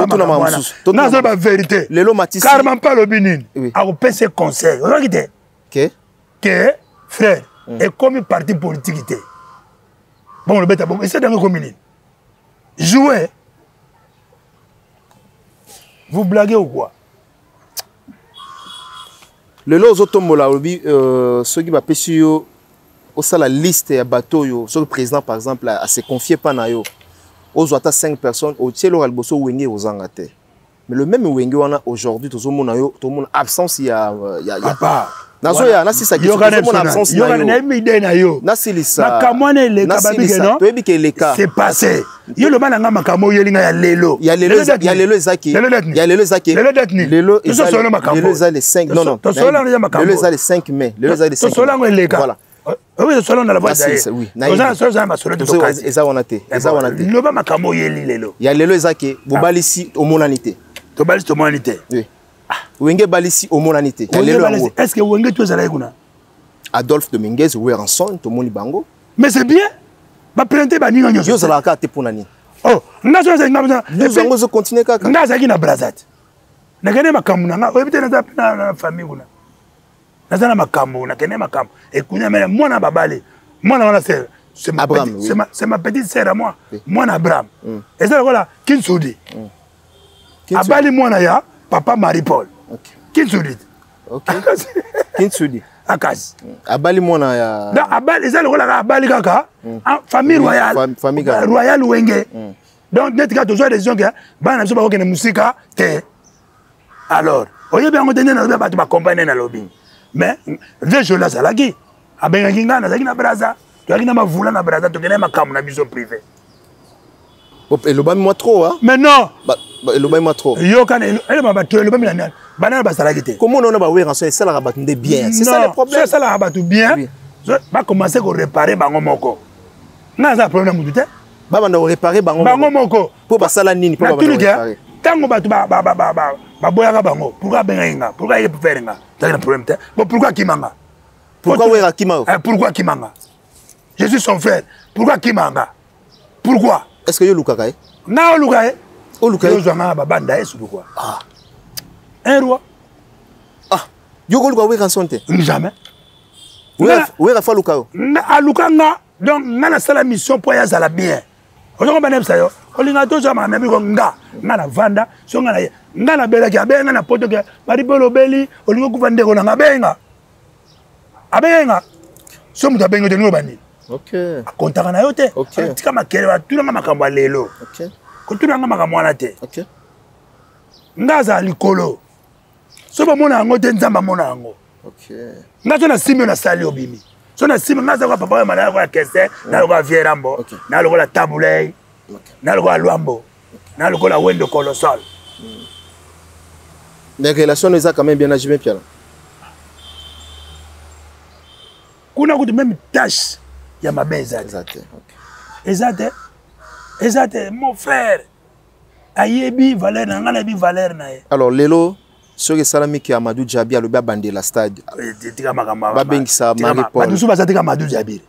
nazo ba vérité lelo matisi karma mpe alobi nini akopesa conseil ozwaki te ke frère ekomi parti politique te bongo lobeta bongo esali yango ekomi nini jouer vous blaguez ou quoi lelo ozotombola olobi euh, soki bapesi yo osala liste ya bato oyo soki président par exemple ase confie pa na yo ozwa ata 5 personnes otie eloko ya liboso wenge ozanga te mais le même wenge wana aujourd'hui tozomona yo tozomona absence ya, ya, ya papa nazoya nasisa tozomona absence na yo nayebi idée na yo nasilisa makambo wana eleka babike no toyebi ke eleka c'est passé yo loba na nga makambo oyeli nga ya lelo ya lelo ya lelo ezaki ya lelo ezaki lelo date ni lelo lelo eza le 5 non non tosola yango makambo lelo eza le 5 mai lelo eza le 5 tosola yango eleka voilà oui tosola na la voix oui oza na masolo te eza wana te eza wana te loba makambo oyeli lelo ya lelo eza ke bobalisi omonani te tobalisi tomonani te oui wenge balisi omonani te ya lelo yango est ce que wenge to ezalaki kuna Adolphe Dominguez Werrason tomoni bango mais c'est bien baprente baninga nyonso yo ozalaka kaka te mpo na nini oh nga so nazalaki nga yango ezocontinue kaka nga azalaki na brazat nakende makambo na nga oyebi te naza mpe na famille kuna naza na makambo nakende makambo ekunya mene mwana babale mwana wana c'est c'est ma, Abraham, petite, oui. c'est ma, c'est ma petite sœur à moi oui. mwana Abraham mm. eza lokola Kinsudi mm. abali mwana ya papa Marie Paul okay. Kinsudi okay. Kinsudi akasi mm. abali mwana ya donc abali eza lokola kaka abali kaka mm. famille royale famille royale wenge mm. donc neti kaka tozwa décision ke bana na biso bakokende mosika te alors oyebi yango te nde nalobi bato bakompagne nalobi mais vieux joli azalaki abengaki ngai nazalaki na braza toyaki na mavula na braza tokendaki makambo na biso privé elobami mwa trop hein? mais non elobami mwa trop yokana eloba bato elobami na nani banana bazalaki te komona wana baweranson esalaka bato nde bien c'est ça le problème esalaka bato bien bakomense korepare bango moko ngai aza na problème na motu te babanda korepare bango bango moko mpo basala nini mpo babanda korepare ntango bato baboyaka bango pourquoi abengaki nga pourquoi ye préfère nga azalaki na problème te bon pourquoi akima nga pourquoi wera akima yo eh, pourquoi akima nga je suis son frère pourquoi akima nga pourquoi est ce que yo olukaka ye nga oluka ye oluka ye ozwa nga babanda ye surtout quoi ah. un roi ah yo koluka werrason te jamais wera fo aluka yo aluka nga donc nga nasala mission mpo ye azala bien. Ozongo banebisa yo olinga tozwa makambo ya biko nga nga navanda so nga na ye nga nabelaki abenga nga na poto ke badi mpe olobeli olingi okufa ndeko na nga abenga abenga nga so moto abengi te olingi oloba nini akontaka na yo te tika makele atunanga makambo ya lelo kotunanga makambo wana te nga azala likolo so bamona yango te nzambe amona yango nga so nasimbi yo nasali obimi so nasimbi nga aza kwa papa oyo mana lokola kese na lokola vieux rambo na lokola tabuley na lokola lwambo na lokola wendo colossal. Mais relation eza quand même bien na JB Mpiana. Kuna kutu même tâche ya mabe eza te. Eza te. Eza te mon frère. Ayebi valeur na nga, nayebi valeur na ye. Alors lelo soki esalami ke Amadou Diaby alobi abandela stade, tika makambo babengisa Marie Paul. Bato mosusu baza tika Amadou Diaby.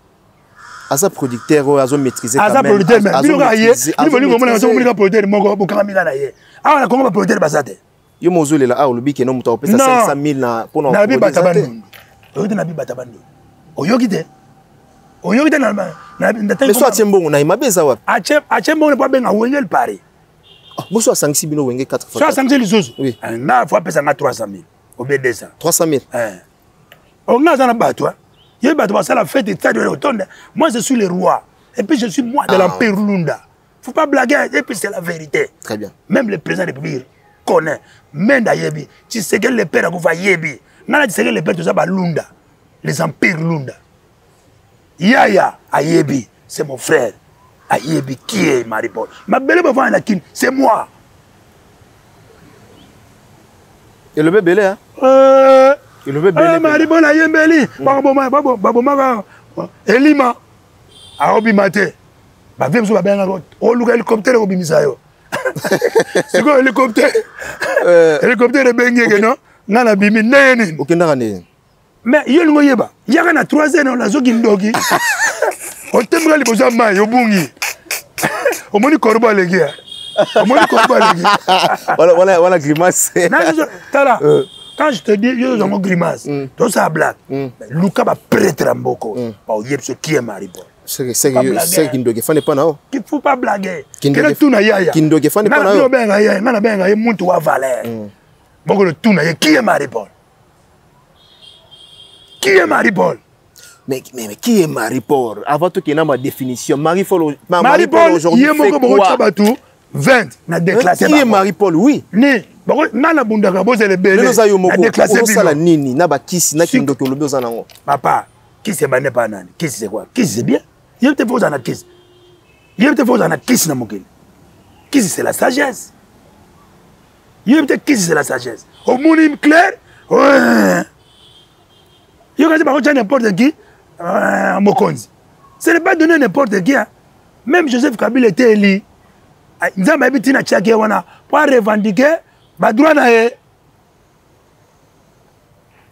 Aza producteur oyo azo maîtriser. Aza producteur mais bino kaka ye, bino bolingi komona soki omoni ka producteur moko bokangami kaka na ye. Awa na Congo ba producteur baza te. Yo mozolela awa olobi ke no moto akopesa 500 000 na mpona nabi bata bandundu. Oyoki te nabi bata bandundu. Oyoki te. Oyoki te na mais so atie mbongo na ye mabe eza wapi? Atie mbongo mpo abenga Wenge El Paris. Boso asangisi bino Wenge 4 fois. So asangisi lisusu. Nga fo apesa nga 300 000 ou bien 200. 300 000. Onga aza na bato. Ye bato basala fête stade oyo otonda. Moi je suis le roi. Et puis je suis moi de l'Empire Lunda. Faut pas blaguer, et puis c'est la vérité. Très bien. Même le président de la République connaît. Menda yebi, Tshisekedi le père akufa yebi. Nana Tshisekedi le père toza ba Lunda. Les empires Lunda. Yaya ayebi, c'est mon frère. Ayebi qui est Marie-Paul. Ma belle bavant la kin, c'est moi. Et le bébé hein? Et le bébé. Marie-Paul ayembeli. Baboma baboma Elima. Aobima te. Ba vie mosusu babengaka oluka hélicoptère ekobimisa yo. Sikoyo hélicoptère. Hélicoptère ebengi eke non? Nga nabimi ndenge nini? Okendaka ndenge? Mais yo olingi oyeba, yaka na 3 heures nazoki ndoki. Otembeka liboso ya mai, obungi. Omoni corbeau aleki ya. Omoni corbeau aleki. Voilà, voilà, voilà grimace. Tala. Quand je te dis, yo zongo grimace. To sa blague. Luka ba prêtre ya mboko. Ba oyeb ce qui est Marie-Paul. C'est que kindoki fane pa nao. Il faut pas blaguer. Kele tuna yaya. Kindoki fane pa nao. Nga benga yaya, nga benga ye muntu wa valeur. Boko le tuna ye qui est Marie-Paul? Qui est Marie-Paul? Mais qui est Marie-Paul? Avant tout qu'il y ait ma définition, Marie-Paul, Marie-Paul aujourd'hui fait quoi? Batou, 20 na déclassé. Qui est Marie-Paul? Oui. Ni, bako nana bundaka bozele bele. Lelo za yo moko. Na déclassé Osala nini na ba kisi na kindoki olobi oza nango. Papa, kisi ebande pa nani? Kisi c'est quoi? Kisi c'est bien. Ye te faut na kisi. Ye te faut na kisi na mokili. Kisi c'est la sagesse. Ye te kisi c'est la sagesse. Omoni clair? Ouais. Yo kasi bako n'importe qui mokonzi. Ce n'est pas donné n'importe qui hein. Même Joseph Kabila était élu. Nzambe ayebi tina tiaki ye wana po revendiquer ba droit na ye.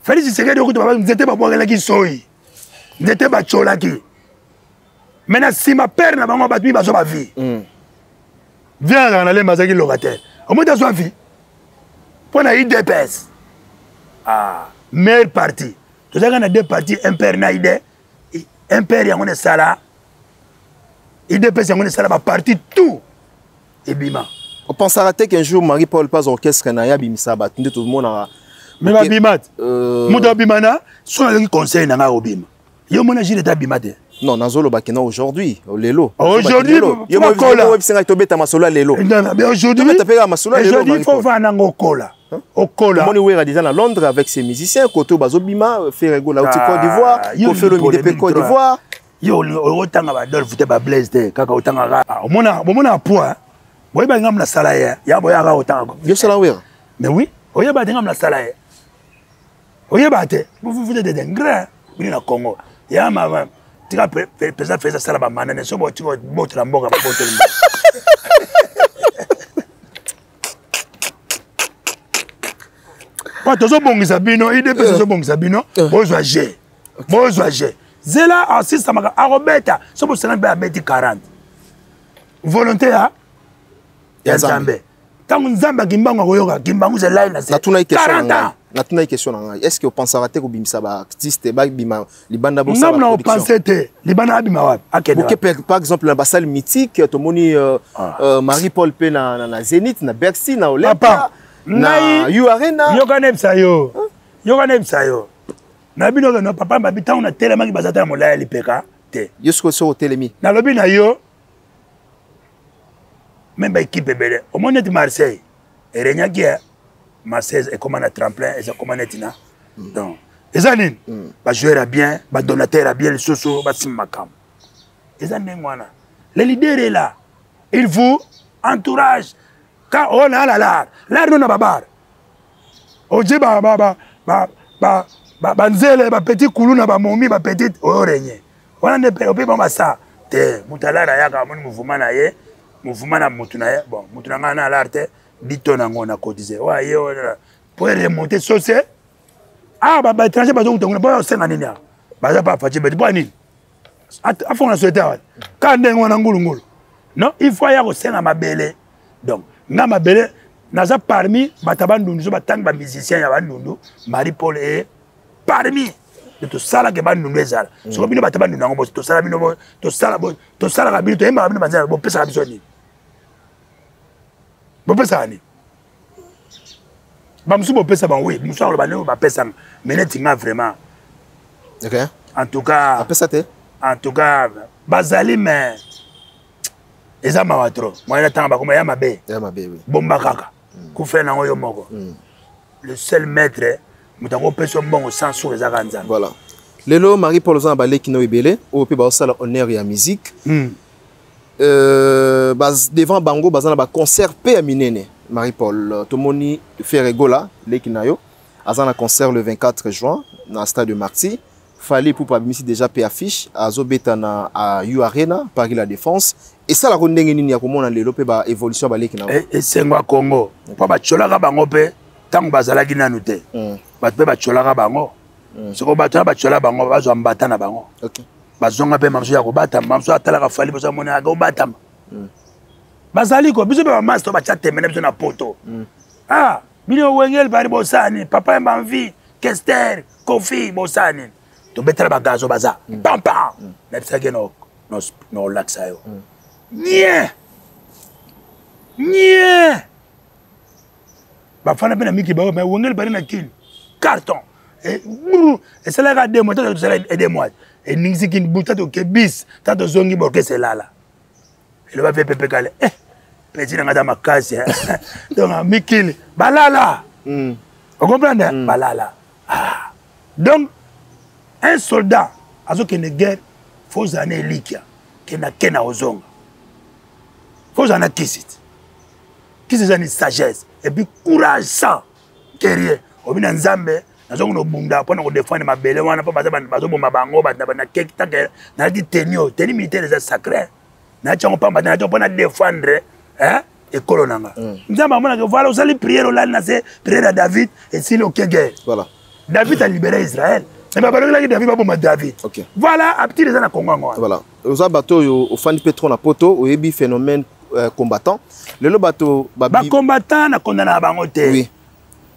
Félix Tshisekedi okuta baba nzete babwakelaki soyi. Nzete bacholaki. Mais na sima père na bango bato bazwa ba vie. Viens na lemba azalaki locataire. Omoni azwa vie. Po na UDPS. Ah, meilleur parti. Tozalaka na deux partis, un père na ID, un père yango na sala. UDPS yango na sala ba parti tout. Ebima. On pensera qu'un jour Marie-Paul pas orchestre na ya bimisa ba tunde tout le monde a Mais ba bimat. Muto bimana, so na conseil na nga obima. Yo mona jile ta bimate. Non, nazolo ba kena aujourd'hui, lelo. Aujourd'hui, yo mo kola. Yo mo tobeta masolo ya lelo. Non, non, mais aujourd'hui, Tobeta pe masolo ya lelo. Aujourd'hui, il faut voir nango kola. Okola. Moni wera déjà na Londres avec ses musiciens, Koto Bazobima, Ferrego la Côte d'Ivoire, Koffi Olomide pe Côte d'Ivoire. Yo otanga ba Dolph te ba Blaise te, kaka otanga ka. Omona, omona poids. Boyeba ngam na sala ya, ya boya ka otanga. Yo sala wera. Mais oui, oyeba te ngam na sala ya. Oyeba te, vous vous êtes des ingrats, bino na Congo. Ya mama, tika président Félix asala ba manane, so bo tika botela mboka ba botela mboka. Po tozobongisa bino, IDPS tozobongisa bino, bozwa G. Bozwa G. Zela assiste maka arobeta, so bo sanga ba abeti 40. Volonté ya ya Nzambe. Tango Nzambe akimbangu akoyoka, kimbangu zela na se. Natuna question 40 ans. Natunaki question na ngai, est ce que opensaka te kobimisa baartiste babima libanda bosala Nga na opense te. Libanda abima wapi? Akende boke par exemple na basalle mythique, tomoni Marie Paul mpe na Zénith, na Bercy, na Olympia, na U Arena. Yoka nayebisa yo, yoka nayebisa yo na bino no papa babi ntango natelemaki, baza ta na molai ya lipeka te. Yo sikoyo soki otelemi? Nalobi na yo, même baéquipe ebele omoni neti Marseille erenyaki, Marseille ekóma na tremplin, eza kóma neti na donc eza nini, bajoueur ya bien, badonateur ya bien, lisusu basimba makambo eza ndenge wana. Le leader est là, il vous entourage ka oyo na ala lar lar no na babar oje banzele, bapetit kulu na bamomi, bapetit oyo renye wana nde ope bango basa te. Moto alar ayaka, amoni mouvement na ye, mouvement na motu na ye. Bon, motu na ngai na alar te, dito nango na cotisé oyo aye po remonter sose. Awa baétranger bazokuta kuna, boya osenga nini? Awa baza pa Fatshi beti mpo nini afonga société awa kaka ndenge wana ngulungulu? Non, il faut aya kosenga mabele. Donc nga mabele naza parmi bato ya Bandundu. So batangi bamusicien ya Bandundu, Marie Paul e parmi de tosalaka Bandundu ezala. Soko bino bato ya Bandundu yango, tosala bino, tosalaka bino, toyembaka bino banzela, bopesaka biso nini? Bopesaka nini? Bamosusu bopesa bango, oui, mosusu akoloba ndenge bapesanga, mais neti nga vraiment, en tout cas apesa te. En tout cas bazali, mais eza mawa trop. Moyen natanga bakoma ya mabe. Ya mabe, oui. Bomba kaka kufela nango yo moko. Le seul maître, moto akopesa mbongo sans sour, ezaka Nzambe. Voilà. Lelo Marie Paul oza na baleki no ebele oyo mpe baosala honneur ya musique. Devant bango baza na baconcert mpe ya minene. Marie Paul, tomoni Ferre Gola, leki na yo, aza na concert le 24 juin na stade de Martyr. Fally Ipupa abimisi déjà mpe affiche, azobeta na U Arena, Paris La Défense. Esalaka ndenge nini ya komona lelo mpe baévolution ya baleki na yo? Esengo ya Congo, mpo batiolaka bango mpe ntango bazalaki nanu te. Bato mpe batiolaka bango. Soko bato wana batiola bango, bazwa mbata na bango. Bazonga mpe mamosu ya kobatama. Mamosu atalaka Fally, boso amonaka obatama. Bazali ko biso mpe bamasi to batya tembe na biso na poto. Ah, bino Wengel bari bosala nini? Papa Yamba Mvi, Kester, Kofi, bosala nini? Tobetala bagazo baza pampam. Nayebisaki na olakisa yo nie nie bafanda mpe na miki bao. Mais Wengel bari na Kini, carton esalaka 2 mois, tosala 2 mois, eningisi Kini buta, toke bis ta tozongi, borkese elala, eloba mpe pepe kale petit na nga ta makasi. Donc mikili balala, ocomprendre, balala. Ah. Donc un soldat azokende guerre, faut ozala na elikia kenda ke na ozonga, faut ozala na kisi ti kisi eza ni sagesse et puis courage sans guerrier. Obi na Nzambe, nazongi nobunda mpona kodefendre mabele wana, mpo bazoboma bango na keki. Tanke nalati tenue oyo, tenue militaire eza sacré, nalati yango pamba te, nalati yango mpona défendre ekolo na nga. Nzambe amonaka, voilà, osali prière, olali na se, prière ya David esili, oke guerre. David alibéré Israël, mais babalongelaki David, baboma David. Voilà, aptile eza na Congo yango wana. Voilà, oza bato oyo ofandi mpe trop na poto, oyebi phénomène combattant lelo bato. Bacombattant nakondana na bango te. Oui,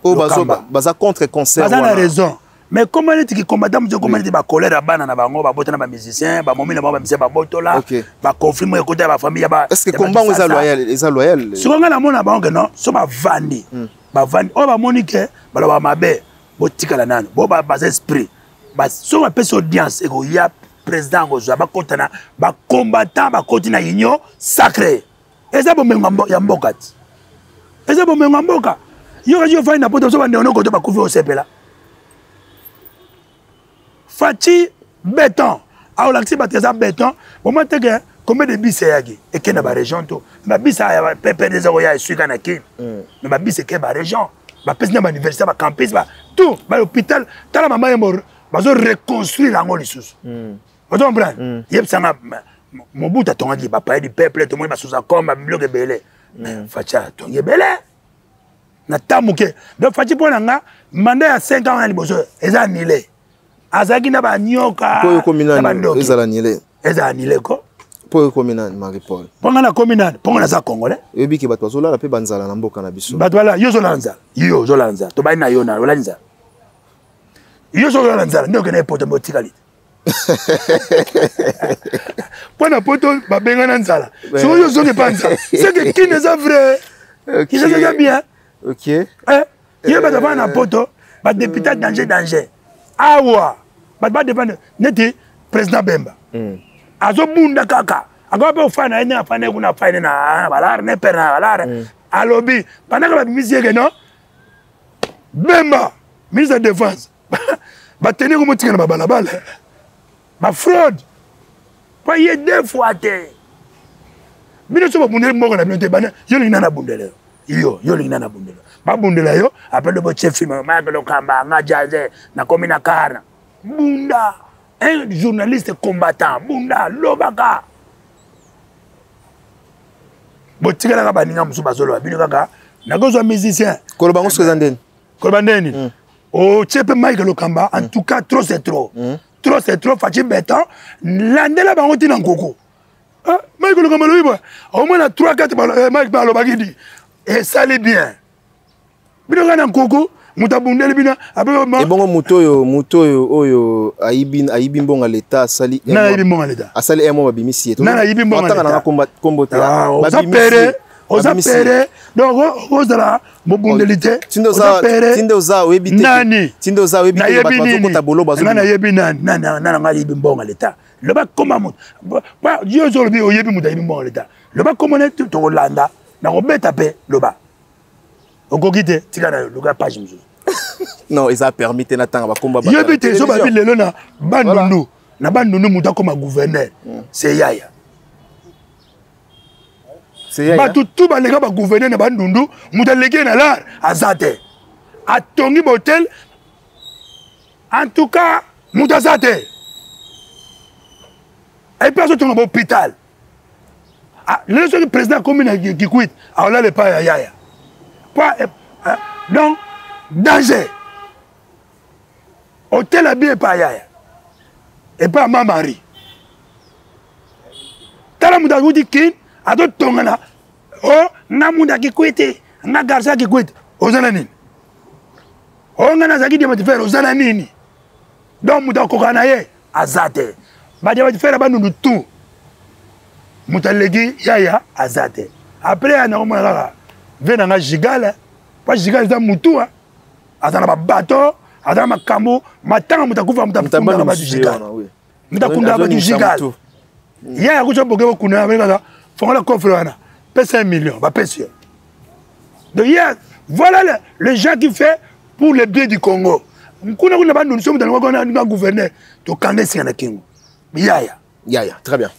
oyo baza contre concert. Baza na raison, mais comment neti kicombattant moto ekoma neti bacolère ya bana na bango babota na bamusicien, bamomi na bango bamusicien babotola, baconflit moko ekota ya bafamille ya Est ce que combat eza loyal, eza loyal? Sikoyo ngai namona bango ke non, so bavandi, bavandi oyo bamoni ke baloba mabe, botikala nano bo baza esprit. Soki bapesi audience, ekoya président akozwa, bakota na bacombattant, bakoti na union sacré. Eza bomengo ya mboka ti, eza bomengo ya mboka. Yo kasi ofandi na poto, so bandeko nokoto bakufi, osepela. Fatshi béton aolakisi bato eza béton. Bomoi teke combien de bis eyaki ekende na barégion to babis ya PPD eza koya eswika na Kini, mais babis eke barégion, bapesi na bauniversité, bacampus, tout, bahôpital. Tala mama Yembo, bazo reconstruire yango lisusu. Ozo comprendre? Yebisanga, Mobutu atongaki bapalais du peuple, tomoni basuzacom, babiloko ebele, mais Fatshi atongi ebele na ta moke. Donc Fatshi, mpo na nga, mandat ya 5 ans wana liboso eza annulé, azalaki na banyoka. Na bandoki. Ezala annulé? Ezala annulé ko. Mpo ekomi nani, Marie Paul? Mpo nga nakomi nani? Mpo nga naza Congolais. Oyebi ke bato bazolala mpe banzala na mboka na biso. Bato bala, yo ozolala nzala, yo ozolala nzala, tobali na yo na olali nzala. Yo soki olala nzala nde okende poto mbe otikali te. Mpo na poto babengana nzala, soki yo ozongi epa nzala, seke kini eza vrai, kinshasa eza bien. Eh, ye bato bafanda na poto badepute danger danger awa bato badepende neti président Bemba azobunda kaka, akoka mpe ofanda na ye ndenge afanda ye kuna, afandi na balare ne pere na balare. Alobi bandaka babimisi ye ke non, Bemba ministre ya défense, bateni komotika na babalabala, bafraude mpo ye deux fois te. Bino so babundeli mboka na bino te, bana yo olingi nani abundela yo? Yo olingi nani abundela? Babundela yo apres lobo tie film Mayake Lokamba nga jaze nakomi na kara. Bunda, un journaliste combattant, bunda, lobaka. Botikalaka baninga mosusu bazoloba, bino kaka nakozwa musicien. Koloba ngo soki eza ndeni? Koloba ndeni otie mpe Mike Lokamba. En tout cas, trop c'est trop, trop c'est trop. Fatshi Béton, landela bango ntina nkuku. Mike Lokamba alobi boye, au moins na 3 4 Mike mpe alobaki di esali bien. Bino kaka na nkuku, moto abundeli bino. Ebongo moto oyo oyo ayibi mbongo ya leta, asali Nani ayibi mbongo ya leta? Asali un mois, babimisi ye. Nani ayibi mbongo ya leta? Nanga kombo te. Oza pere, oza pere, donc ozala mobundeli te. Oza pere. Tinde oza oyebi te. Nani? Tinde oza oyebi te, bato bazokota bolo. Bazo nani ayebi? Nani nani nanga ayibi mbongo ya leta? Loba koma moto yo ozolobi oyebi moto ayibi mbongo ya leta. Loba kombo ne, tokolanda nakobeta mpe. Loba, okoki te, tika na yo, luka page mosusu. Non, eza permis te natanga bakomba. Yebi te, so babi lelo na Bandundu, na Bandundu moto akoma gouverneur, c'est Yaya. Bato tu baleka bagouverneur na Bandundu, moto aleki ye na lar aza te. Atongi botel, en tout cas moto aza te. Et puis azotonga bahôpital. Lelo soki président akomi na Kikwit, aolala epai ya Yaya po donc danger. Hotel abi epai ya Yaya, epai ya ma Marie. Tala, moto akuti Kin azotonga na o nga munda Kikwiti, nga garçon ya Kikwiti, oza na nini? O nga nazalaki diamant fer, oza na nini? Donc moto akoka na ye aza te. Badiamant fer ya Bandundu tout, moto aleki Yaya aza te. Après ya nakomona kaka ve na nga Gigale, po Gigale eza mutu aza na babato, aza na makambo matanga. Moto akufa, moto akundaka bato Gigale, moto akundaka bato Gigale. Yaya kuta boke kokunda kaka, fongola coffre wana, pesa 1 million, bapesi yo. Donc yeah, voilà le gens qui fait pour le bien du Congo. Kuna kuna Bandundu, so moto alingaka nga gouverneur, tokanga esinga na kingo Yaya. Yaya, très bien.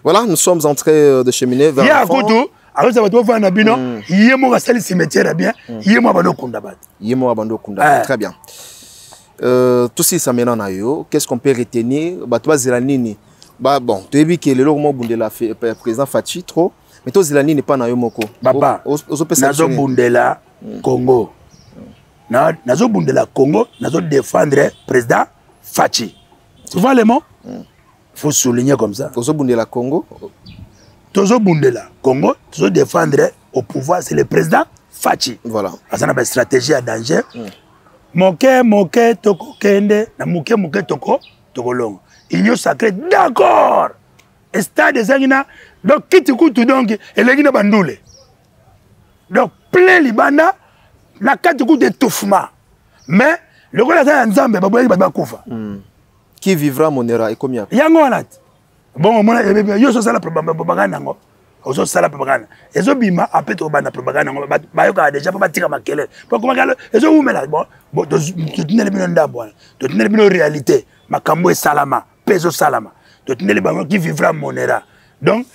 Voilà, nous sommes en train de cheminer vers la fin. Kutu akosa bato bofanda na bino, ye moko asali cimetière ya bien, ye moko abandi okunda bato. Ye moko abandi okunda, très bien. Tosilisa maintenant na yo, qu'est-ce qu'on peut retenir? Bato bazela nini? Ba bon, toyebi ke lelo koma obundela président Fatshi trop, mais tozela nini mpa na yo moko? Papa, nazobundela Congo, nazobundela Congo, nazodéfendre président Fatshi. Tu vois les mots, faut souligner comme ça. Tozobundela Congo. Tozobundela Congo, tozodéfendre au pouvoir, c'est le président Fatshi. Voilà. Aza na bastratégie ya danger. Moke moke tokokende na moke moke, toko tokolonga. Union sacrée, d'accord, stade ezangi na donc kiti kutu, donc elengi na bandule, donc plein libanda na kati kutu étouffement, mais lokola aza ya Nzambe, baboyaki bato bakufa. Qui vivra monera, ekomi ya Yango wana te. Bon, omona yo ozosala propagande yango, ozosala propagande ezobima, ape tokobanda propagande yango, bayokaka déjà mpo batika makelele, po komaka ezowumela. Bon, totindeli bino ndambo wana, totindeli bino réalité, makambo esalama mpe ezosalama, totindeli bango. Qui vivra monera. Donc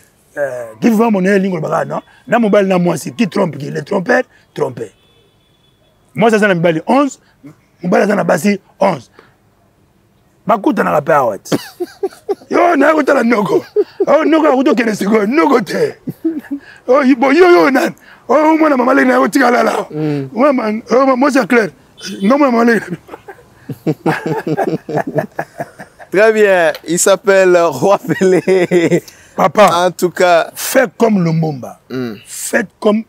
qui vivra monera elingi olobaka non na mobali na mwasi qui trompe, qui le trompeur trompe. Mwasi aza na mibali 11, mobali aza na basi 11, bakutanaka mpe awa ti yo naye kotala noko. Oyo noko akuti okende sikoyo, noko te. Bo yo yo nani? Oyo mwana mama leki naye otika lala, mwasi ya claire, nga mwana mama leki. Très bien, il s'appelle Roi Pelé. Papa, en tout cas, faites comme Lumumba. Faites comme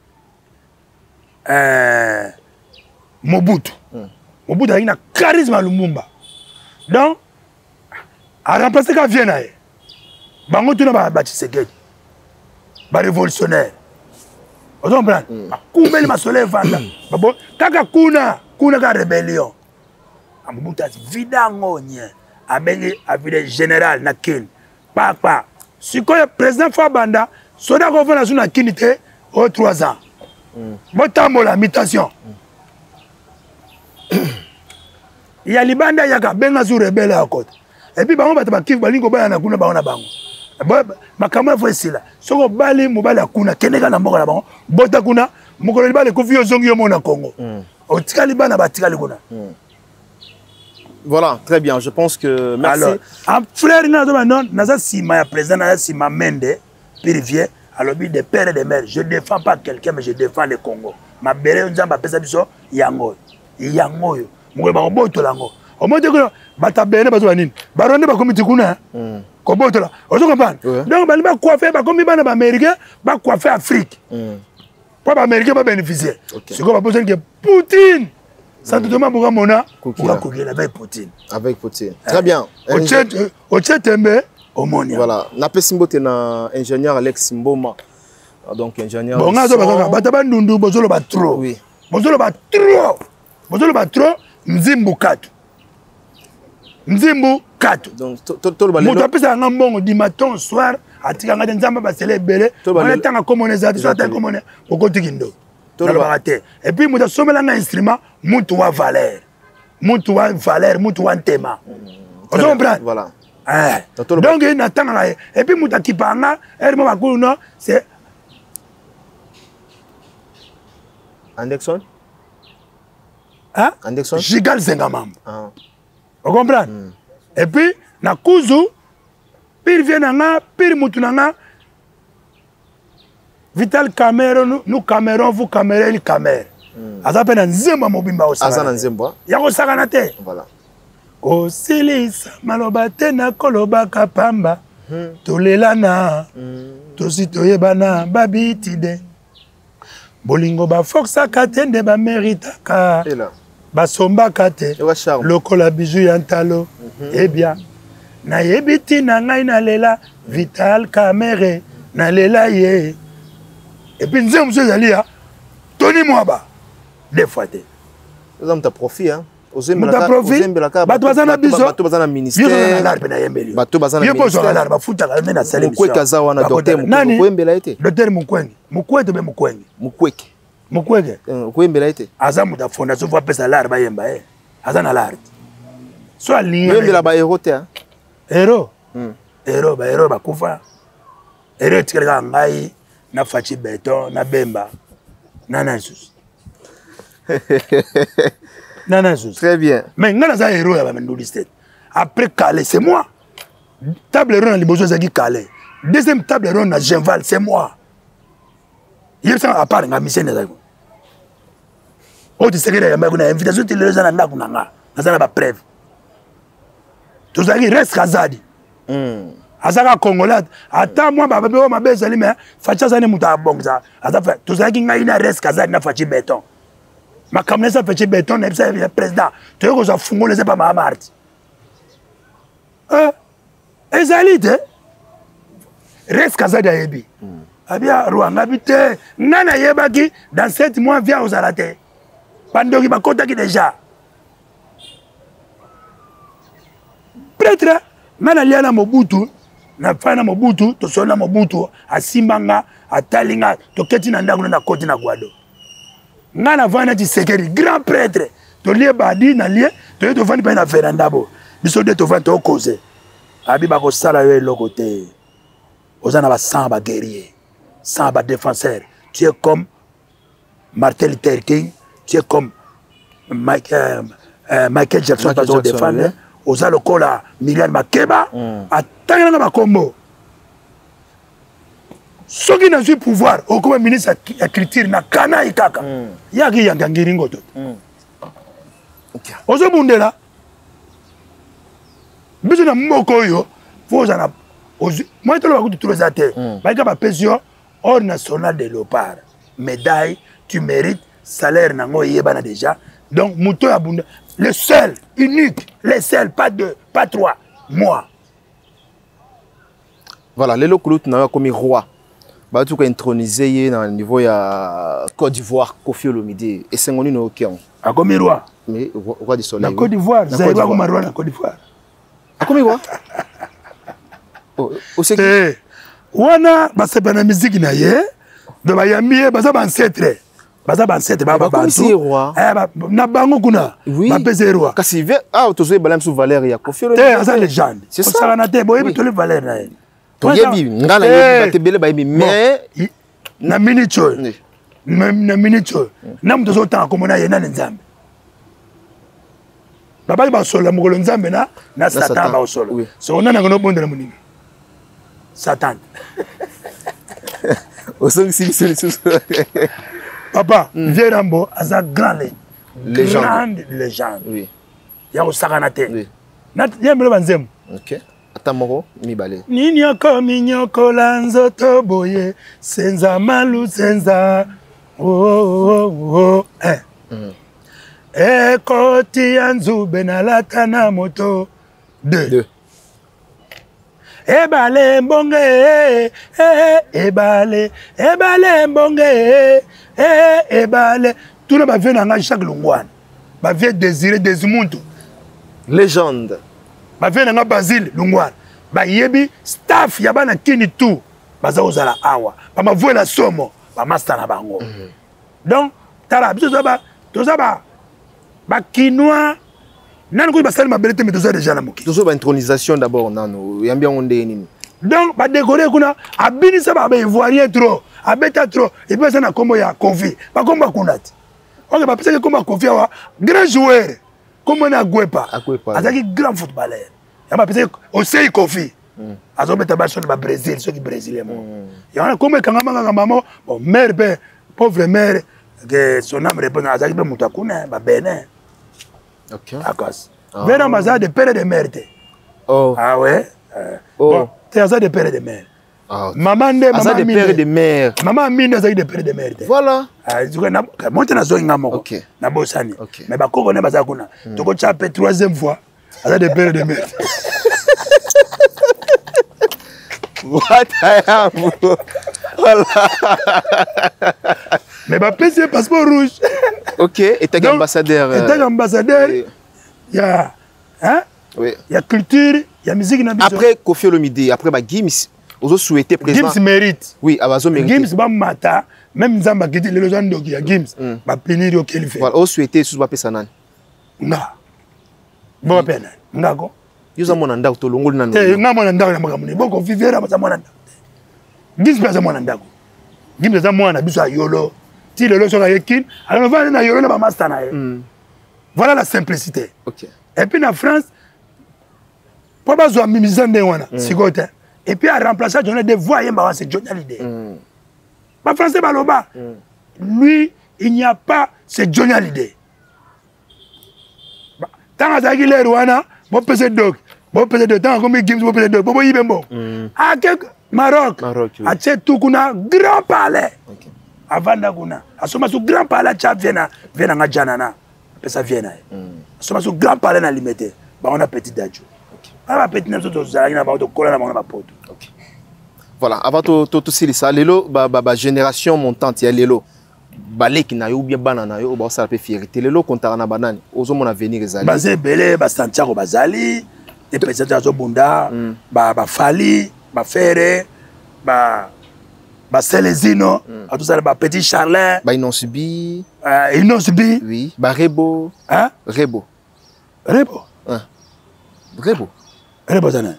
Mobutu. Mobutu azalaki na charisme ya Lumumba. Donc aremplace ka vie na ye, bango tuna batshisekedi barévolutionnaire, ozo comprendre? Bakumbeli masolo evanda kaka kuna kuna ka rébellion. Mobutu avida yango nye, abengi avide général na Kini papa. Sikoyo président fo abanda soda akovanda su na Kini te oyo 3 ans. Botambola mutation ya libanda, yaka benga zu rebelle ya kota. Et puis bango bato bakivu balingi kobala na kuna, bango na bango makambo efo esila. Soki obali mobali ya kuna, kendeka na mboka na bango, bota kuna. Mokolo libala ekufi, yo ozongi yo mona Congo, otikali bana batikali kuna. Voilà, très bien. Je pense que merci. Alors, un frère nga non, naza sima ya président, naza sima Mende Pirivier, alobi de père et de mère. Je défends pas quelqu'un, mais je défends le Congo. Mabele Nzambe apesa biso yango. Yango oyo. Mokolo bakobotola yango. Omoni te kuna bato abene bazoba nini? Barwande bakomi ti kuna kobotola. Ozo comprendre? Donc balingi bacoiffe, bakomi bana baaméricain, bacoiffe Afrique. Po baaméricain babénéficie. Sikoyo babosani ke Poutine Santo Thomas boka mona okakokela avec Poutine. Avec Poutine. Très bien. Otie tembe omoni. Voilà. Napesi mbote na ingénieur Alex Mboma. Donc ingénieur. Bon, nga azoba kaka bato bandundu bozoloba trop. Oui. Bozoloba trop. Bozoloba trop nzimbu katu. Nzimbu katu. Donc toloba moto apesaka nga mbongo du matin au soir, atikanga te. Nzambe basele ebele wana ntanga komona eza te. So atanga komona okotiki ndo nalobaka te. Et puis moto asomelanga instrument, mutu wa valeur, mutu wa valeur, mutu wa ntema, ozo comprendre? Voilà. Donc natangaka ye. Et puis moto akipaka nga ere mo bakulu no c'est Anderson. Hein? Anderson. Gigal Zengamambo. Ah. Ocomprendre? Et puis na kuzu pire vie na nga, pire mutu na nga Vital Cameron, nous Cameron, vous Cameron, il Cameron. Aza mpe na nzembo ya mobimba. Aza na nzembo. Ya kosakana te. Voilà. Kosilisa maloba te, nakolobaka pamba. Tolelana, tosi toyebana babitide. Bolingo baforsaka te, nde bameritaka, basombaka te lokola bijou ya ntalo. Ebia nayebi ntina ngai nalela Vital Camere, nalela ye. Et puis nzembo mosusu ezali ya Tony Mwaba, deux fois te. Oza moto ya profit, hein? Moto ya profit, bato baza na biso. Bato baza na ministère. Lar mpe nayembeli. Bato baza na yo mpo ozwaka lar, bafutaka nde nasali. Mukwege aza wana, docteur. Nani? Okoyembela ye te? Docteur Mukwege, Mukwege mpe Mukwege. Mukwege. Mukwege. Okoyembela ye te? Aza moto ya fondation, fo apesa lar bayemba ye. Aza na lar so alingi. Oyembela bahéros te? Héros, héros, bahéros bakufa. Héros etikali kaka ngai na Faci Beton na Bemba na na lisusu na na lisusu. Très bien. Mais ngai naza héros ya bamenduli state. Après Calais, c'est moi. Table ronde na liboso ezalaki Calais, deuxième table ronde na Genval, c'est moi. Yebisanga, à part nga, mission ezalaki oyo tisekeli ayambaki na invitation ti lelo eza na ndako na nga, naza na bapreuve. Tozalaki res Kazadi. Azalaka congolais, ata mwa bababe oyo mabe ezali, mais Faci aza ne moto abongisa. Aza tozalaki ngai na res Kazadi na Faci Beton. Makambo na eza Faci Beton na yebisa ya président, toyei kozwa fungola eza pa mama Marti, ezali te. Res Kazadi ayebi abia Rwanga bi te. Ngai nayebaki dans 7 mois via ozala te, bandoki bakotaki déjà. Prêtre, ngai nalia na Mobutu, nafai na Mobutu, tosoli na Mobutu, asimba nga, atali nga, toketi na ndako nakoti na Gwado. Ngai navandi na Tshisekedi, grand prêtre, tolie badi nalie, toye tovandi mpe na veranda bo biso nde tovandi tokoze. Abi bakosala yo eloko te, oza na basang baguerrier, sang badéfenseur. Tu es comme Martin Luther King, tu es comme Mike, Michael Jackson, bazo défendre. Oza lokola Miriam Makeba. Atangelanga bakombo. Soki nazwi pouvoir, okoma ministre ya culture na kanai kaka. Yaki yanga ngiringo to ozobundela biso na mboka oyo. Fo oza na moi toloba kutu tolo eza te. Bayika bapesi yo Ordre national de léopard, médaille, tu mérites. Salaire nango eyebana déjà. Donc moto oyo abunda Le seul, unique, le seul, pas deux, pas trois, moi. Voilà, lelo kulutu na yo akomi roi. Bauti kointronize ye na niveau ya Côte d'Ivoire, Koffi Olomide. Esengo nini oyoki yango? Akomi roi. Mais roi du soleil. Na Côte d'Ivoire, Zaïre akoma roi na Côte d'Ivoire. Akomi roi? Oh, oseki. Eh, wana basepela na miziki na ye, donc bayambi ye, baza ba ancêtre. Baza ba ancêtre ba bantu. Eh, na bango kuna. Bapesi ye roi. Kasi ah tozoyebala biso valeur ya Koffi Olomide. Te, aza légende. Osakana te, boyebi toli valeur na ye. Toyebi, nga na yebi, bato ebele bayebi, mais na minute oyo, na minute oyo, na moto azotanga kombo na ye nani? Nzambe. Babaki basolola mokolo Nzambe na Satan baosolola. Soko nani akende obondela moninga? Satan. Osongisi biso lisusu. Papa, Vieux Rambo aza grand légende. Grande légende. Ya kosakana te. Yembelo banzembo. Ok. Ata moko, mibale. Nini okomi nyokola nzoto boye, senza malu senza. Oh, oh, oh, eh. Ekoti ya nzube nalata na moto. Deux. Ebale mbonge, ebale, ebale mbonge, ebale. Tuna ba vieux na nga Jacques Longwana. Ba vieux Désiré Desmuntu. Légende. Ba vieux na nga Basile Longwana. Ba yebi staff ya bana kini tout. Baza kozala awa. Ba mavuela somo, ba master na bango. Donc tala biso toza ba ba kinois nani kutu basali mabele te, mais toza déjà na mokili. Tozo ba intronisation d'abord nano, yambi yango ndenge nini? Donc ba décorer kuna, abinisa ba ivoirien trop, abeta trop, et puis aza na kombo ya Koffi. Ba kombo kuna te. Ok, ba pesaki kombo ya Koffi awa, grand joueur. Kombo na Agwepa. Agwepa. Azaki grand footballeur. Ya ba pesaki Osei Koffi. Azobeta ba son ba Brésil, soki brésilien moko. Ya wana kombo ekangama kaka mama, bon mère pe, pauvre mère, que son âme repose, azaki pe moto akuna ba Benin. Ok. Akos. Ah. Vena maza de père de mère te. Oh. Ah ouais. Oh. Bon, te aza de père de mère. Ah. Maman nde, aza maman de père de mère. Maman minde azaki de père de mère te. Voilà. Ah, zuka na monte na zongi nga moko. Ok. Na bosani. Ok. Mais ba koko ne baza kuna. Toko tcha pe troisième fois. Aza de père de mère. What I am. Voilà. Mais ba pesi passeport rouge. Ok, et t'es ambassadeur. Et t'es ambassadeur. Il y a, hein? Oui. Il y a culture, il y a musique na biso. Après Koffi Olomide, après ba Gims, ozo souhaiter présent. Gims mérite. Oui, abazo mérite. Gims ba mata, même Nzamba kiti lelo za ndoki ya Gims, ba punir yo qu'il fait. Voilà, ozo souhaiter sous ba pesa nani? Nga. Bo ba pena. Nga ko. Yo za mwana ndako tolongoli nanu. Te, nga mwana ndako na makambo ni. Boko vivera za mwana ndako. Gims pe za mwana ndako. Gims za mwana biso ya yolo. Ti lelo soka ye kin, alors va na yolo na ba master na ye. Voilà la simplicité. Ok. Et puis na France, pour bazwa musicien ndenge wana, sikoyo te. Et puis a remplacer Johnny des voix yemba c'est Johnny Hallyday. Ba français baloba. Lui, il n'y a pas c'est Johnny Hallyday. Tant azalaki l'air wana, bo pese dog. Bo pese dog, tant komi Gims bo pese dog, bo yibe mbo. A ke Maroc. Maroc, oui. A tse tout kuna grand palais. Ok. Avanda kuna. Asoma su grand palais tcha viena, viena nga janana. Pesa viena ye. Asoma su grand palais na limete. Ba on a petit dadjo. Ok. Ala petit na biso tozalaki na bango, tokola na bango na bapoto. Ok. Voilà, avant to to tosilisa lelo ba ba, ba génération montante ya lelo. Baleki na yo ou bien bana na yo ba osala pe fierté lelo kontaka na banani ozomona avenir ezali. Baza ebele, ba Santiago bazali, te président azobunda, ba Fally, ba Ferre, ba Celezino, atosala ba Petit Charlin, Ba Innoss'B. Innoss'B. Oui, ba Rebo. Hein? Rebo. Rebo. Hein. Rebo. Rebo zana.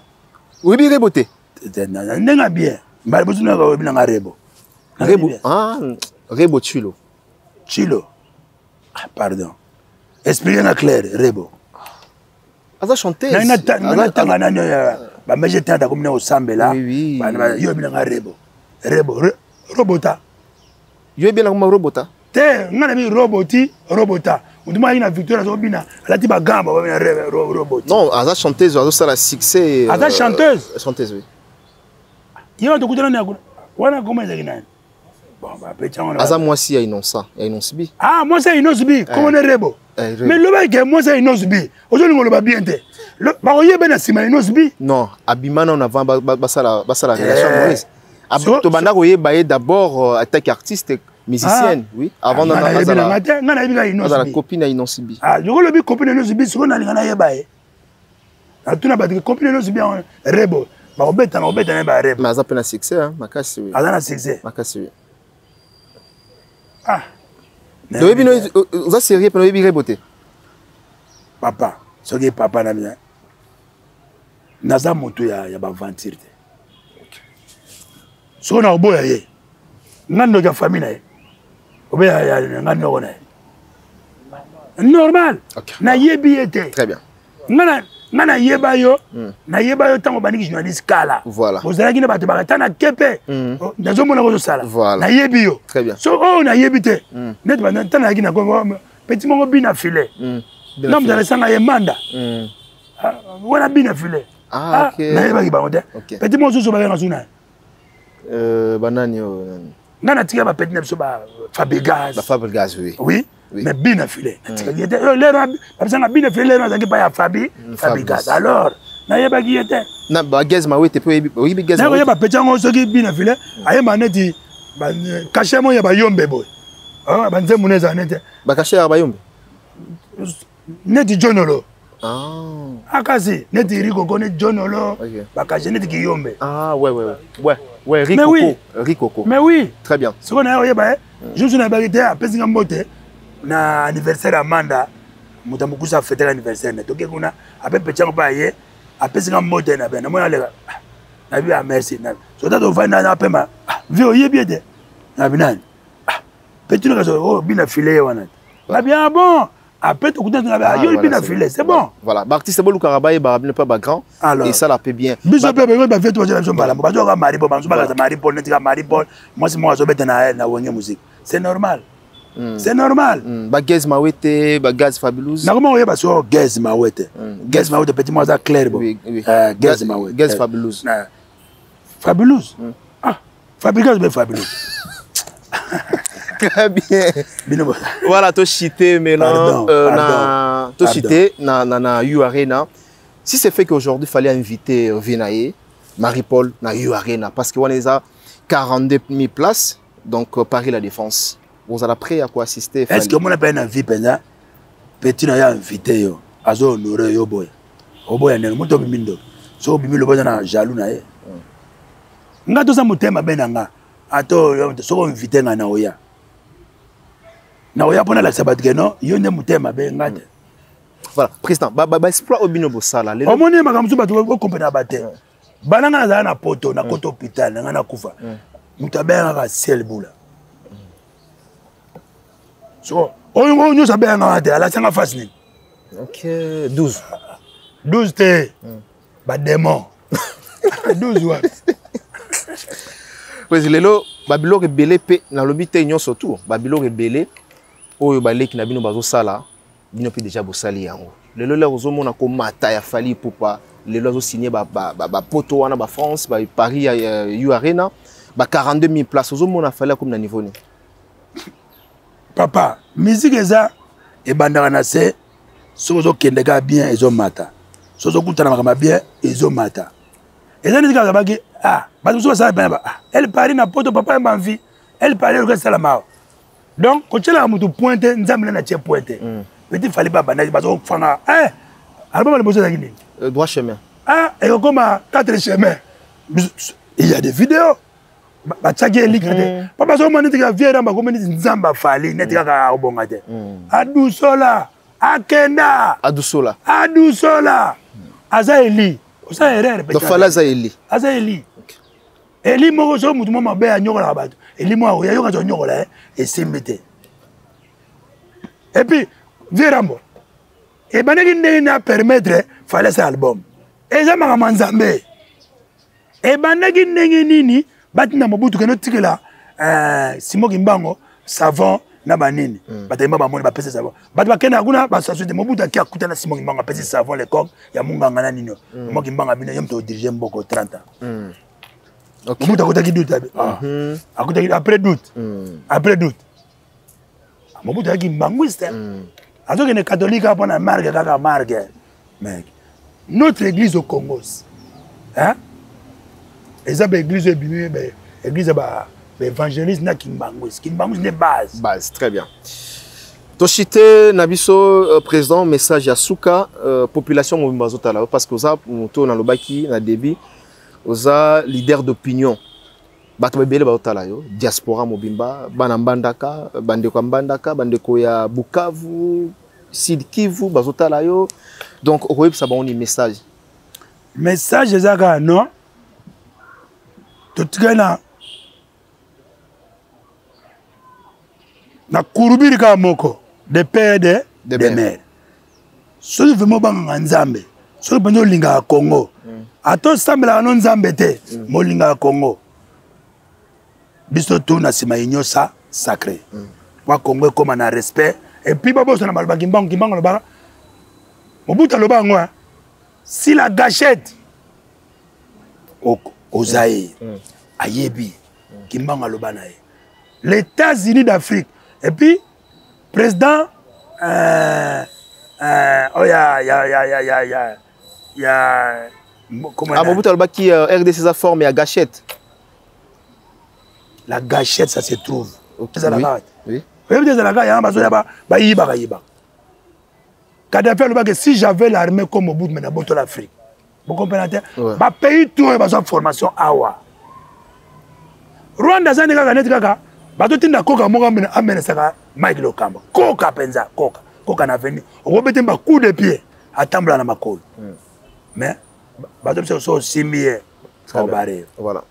Oui, bi Rebo te. Ndenga bien. Mbali bozu na ko bina Rebo. Rebo. Ah, Rebo Chilo. Chilo. Ah, pardon. Expliquez na clair, Rebo. Aza chanteuse. Na na na tanga na nyo ba meje tata comme na osambela. Oui, oui. Ba na yo bina Rebo. Rebo, robota. Yo bina comme robota. Te, nga na mi roboti, robota. Mutu na Victoire azo bina, alati ba gamba ba bina roboti. Non, aza chanteuse, azo sala succès. Aza chanteuse. Chanteuse, oui. Yo to kutana na kuna. Wana koma ezaki nani? Bon, ba pe tchango na. Aza mwasi ya Innocent, ya Innoss'B. Ah, mwasi ya Innoss'B, comment ne Rebo? Eh, Mais loba ke mwasi ya Innoss'B, ozolinga oloba bien te. Bakoyeba na nsima ya Innoss'B. Non, abima nano avant basala basala relation Eh. amoureuse. Tobanda koyeba ye d'abord en tant qu'artiste musicienne, oui, avant Ah, nga nayebi na nga azala te, nga nayebi kaka azala Innoss'B. copine ya Innoss'B. Ah, yoko lobi copine ya Innoss'B, sikoyo nalinga nayeba ye. Natuna bato ke copine ya Innoss'B yango rebo. Bakobeta bakobeta na ye ba rebo. Mais aza mpe na succès, hein, makasi oui. Aza na succès. Makasi oui. Ah. Toyebi no oza sérieux mpe oyebi rebo te. Papa, soki papa na bina naza moto ya baventure te. Soki nakoboya ye, nga ndoki ya famille na ye, obe nga ndoko na ye. Normal. Ok. Nayebi ye te. Très bien. Nga nayeba yo, nayeba yo ntango obandiki journaliste kala. Voilà. Ozalaki na bato bakata na kepe. Nazomona kozosala. Voilà. Nayebi yo. Très bien. So oyo nayebi te. Neti banda ntango nayaki na Congo, petit moko bina filet. Bina Na moto filet. alesanga ye manda. Ah, wana bina filet. Ah, ok. Nayebaki bango te. Ok. Petit moko susu babenga su na. Banani oyo nani? Nga natika ba petit na biso ba Fabregas. Ba Fabregas, oui. Oui. Oui. Mais bina filet. Natikaki ye te. Oyo lero babisanga bina filet lero azalaki pa ya Fabi Fabregas. Fabregas. Alors nayebaki ye te. Na ba Gaz Mawete mpe oyebi Gaz Mawete. Nakoyeba petit yango soki bina filet ayemba neti cachet moko ya bayombe boye. Ah, banzembo na ezala neti Ba cachet ya bayombe. Neti Jonolo. Ah. Akasi neti Rikoko, neti Jonolo. Ok. Bakashe neti Kiyombe. Ah ouais ouais ouais. Ouais, ouais, Mais Rikoko. oui. Rikoko. Mais oui. Très bien. Sikoyo naye oyeba ye, jour nayebaki te, apesi nga mbote na anniversaire ya Manda, moto ya mokusa afetaka anniversaire na toke kuna, ape petit yango mpe aye apesi nga mbote na be namoni aleka. Ah, nabi ah merci. Sota tovandi na apema. Ah, vi oyebi ye te, nabi nani? Ah, petit noka oyo bina filet ye wana te. Nabi ah bon, après tokuta nabi ah Ah, yo voilà, bina c'est filet, c'est bon. Voilà, ba artiste bolukaka bayebaka bino mpe ba grand Alors. et ça la paie bien. Biso mpe bango bavie to bazala biso mbala moko bazwaka Marie Paul, bango bakasa Marie Paul neti ka Marie Paul mwasi moko azobeta na Wenge musique, c'est normal, c'est normal. Ba Gaz Mawete, ba Gaz Fabulous. Nakoma koyeba so Gaz Mawete, Gaz Mawete petit moko aza clair bo. Oui, oui. Gaz Mawete. Gaz Fabulous. Fabulous, ah Fabregas be Fabulous. Très bien. Bino Voilà, to chité maintenant Pardon, na pardon, to pardon. chité na U Arena. Si c'est fait qu'aujourd'hui fallait inviter Vinaye, Marie-Paul na U Arena parce que on les a 42 000 places donc Paris la Défense. Vous allez prêt à quoi assister? Est-ce que mona pe na vie penza petit na ya invité yo azo honorer yo boy oboya ndenge moto obimi ndoki so obimi lobo aza na jaloux na ye nga toza motema be na nga ato yo soki invité nga na oya na oya mpona alakisa bato ke non yo nde motema be nga te. Voilà, président, ba exploit obino bosala. Lelo omoni makambo mosusu bato okomprena ba te bana nga nazala na poto na kota hôpital na nga nakufa moto abengaka sel bula so oyo oyo nyonso abengaka te alasanga face nini. OK, 12. 12 te, badémon 12 wapi? Président, lelo babiloko ebele mpe nalobi te nyonso tu babiloko ebele oyo baleki na bino bazosala bino mpe déjà bosali yango lelo lelo ozomona komata ya Fally Ipupa lelo azosigne bapoto wana bafrance baparis ya U Arena ba 42 000 places ozomona Fally akomi na niveau nini? Papa, musique eza ebandaka na se soki ozokende kaka bien ezomata soki ozokutana makambo ya bien ezomata eza neti kaka baki ah bato mosusu basala pene ba ah El Paris na poto papa yamba mvi El Paris eloka esalama awa donc kotielaka motu point te nzambe nde natie point te. Petit Fally babandaki bazofanga eh album ya liboso ezalaki nini? Droit chemin. Ah, ekokoma quatre chemin, il y a des vidéos batiaki elika te mpo bazomona neti kaka vieux Rambo akomi neti nzambe afali neti kaka akobonga te adusola akenda. Adusola. Adusola aza eli osala erreur. Donc Fally aza eli. Aza eli eli moko soki motu mo mabe anyokolaka bato eli moko akoya yoka zonyokola ye esimbi te. Et puis vieux Rambo ebandaki ndenge na permettre Fally asala album eza makambo ya nzambe ebandaki ndenge nini batinda Mobutu kende otikela Simon Kimbango savon na banini. Bato yemba bamoni bapesi savon bato bakendaka kuna basasu te Mobutu aki akuta na Simon Kimbango apesi savon lecoq ya munganga na nini. Simon Kimbango abino ye moto odirige mboko 30 ans. Mobutu akutaki doute abi ah. Akutaki après doute. Après doute Mobutu ayaki mbangwiste. Azokende catholique kaka mpona marque, kaka marque. Mais notre église au Congo, hein, eza baéglise oyo ebimi, église ya baévangéliste na Kimbanguiste. Kimbanguiste nde base. Base, très bien. Toshite na biso, président, message ya suka, population mobimba azotala, parce que oza moto nalobaki na début, oza leader d'opinion. Bato ebele bazotala yo, diaspora mobimba, bana Mbandaka, bandeko ya Mbandaka, bandeko ya Bukavu, Sud Kivu bazotala yo. Donc okoyebisa bango ni message? Message eza kaka non, totikali na kurubiri kaka moko de père de mère. Soki vraiment obangaka Nzambe, soki mpenza olingaka Congo, ata osambelaka no Nzambe te, molingaka Congo, biso tu na nsima union sa sacré po Congo ekóma na respect. Et puis babosana baloba Kimbangu. Kimbangu alobaka, Mobutu aloba yango: si la gâchette oza ye ayebi. Kimbangu aloba na ye les États-Unis d'Afrique. Et puis président oyo ya comment? Ah, Mobutu alobaki RDC eza forme ya gâchette. La gâchette, ça se trouve ezalaka. Oyebi te, ezalaka yango bazoya bayibaka yibaka. Kadhafi alobaki: si j'avais l'armée comme Mobutu, mais nabotola l'Afrique. Bokomprena te, bapays tout oyo bazwa formation awa. Rwanda aza nde kaka neti kaka bazotinda koka moko amenesaka Mike Lokamba, koka mpenza, koka koka na avenue, okobete ba coup de pied, atambola na makolo, mais bato biso so osimbi ye, obare. Voilà,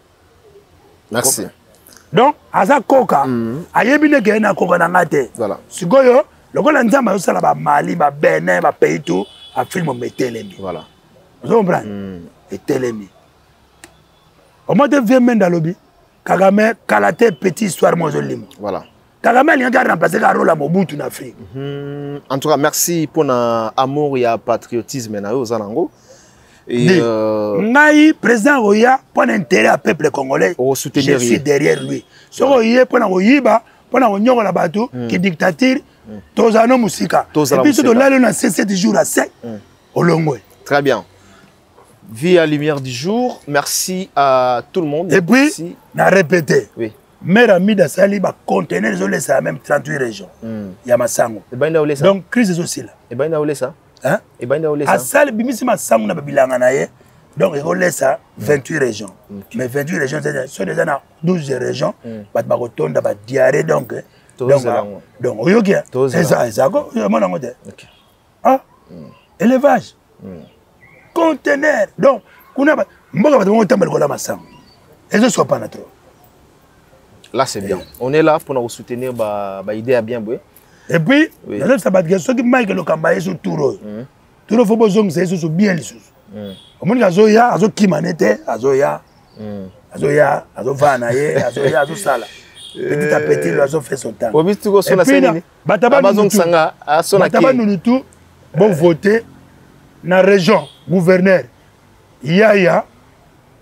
merci. Donc aza koka, ayebi ndenge ye na koka na nga te. Sikoyo lokola Nzambe azosala Bamali, Babenin, bapays tout, Afrique moma etelemi. Ozo comprendre? Etelemi omoi te. Vie Mende alobi Kagame kala te, petit histoire mo ozolima. Kagame alingaki aremplace ka rôle ya Mobutu na Afrique. En tout cas, merci mpona amour ya patriotisme na yo oza nango. Ngai président oya mpo na intérêt ya peuple congolais, je suis derrière lui. Soki oye mpo na koyiba, mpo na konyokola bato, ki dictature, tozala no mosika. Et puis so tolali na 7 jours à 5, olongwe. Très bien. Vie à lumière du jour. Merci à tout le monde. Et puis, na répété. Mère Amida asali baconteneur ezolesala même 38 régions ya masango. Donc crise ezosila. Asali bimisi masango na babilanga na ye, donc ekolesa 28 régions. Mais 28 régions, so eza na 12 régions, bato bakotonda badiarrhée. Donc oyoki eza ezako omona yango te. Ah, élevage, conteneur, donc kuna mboka bato bango otamba likolo ya masango, ezosopana trop. Là, c'est bien. On est là pour nous soutenir, bah, bah, idée à bien, oui. Et puis, nazobisa bato ke soki Mike Lokamba ye so tour oyo, tour faut bozongisa ye susu bien lisusu. Omoni azoya, azokima ne te, azoya, azoya, azovanda na ye, azoya, azosala petit à petit, lo azofaire son temps. Bato Bandundu tu bovote na région, gouverneur yaya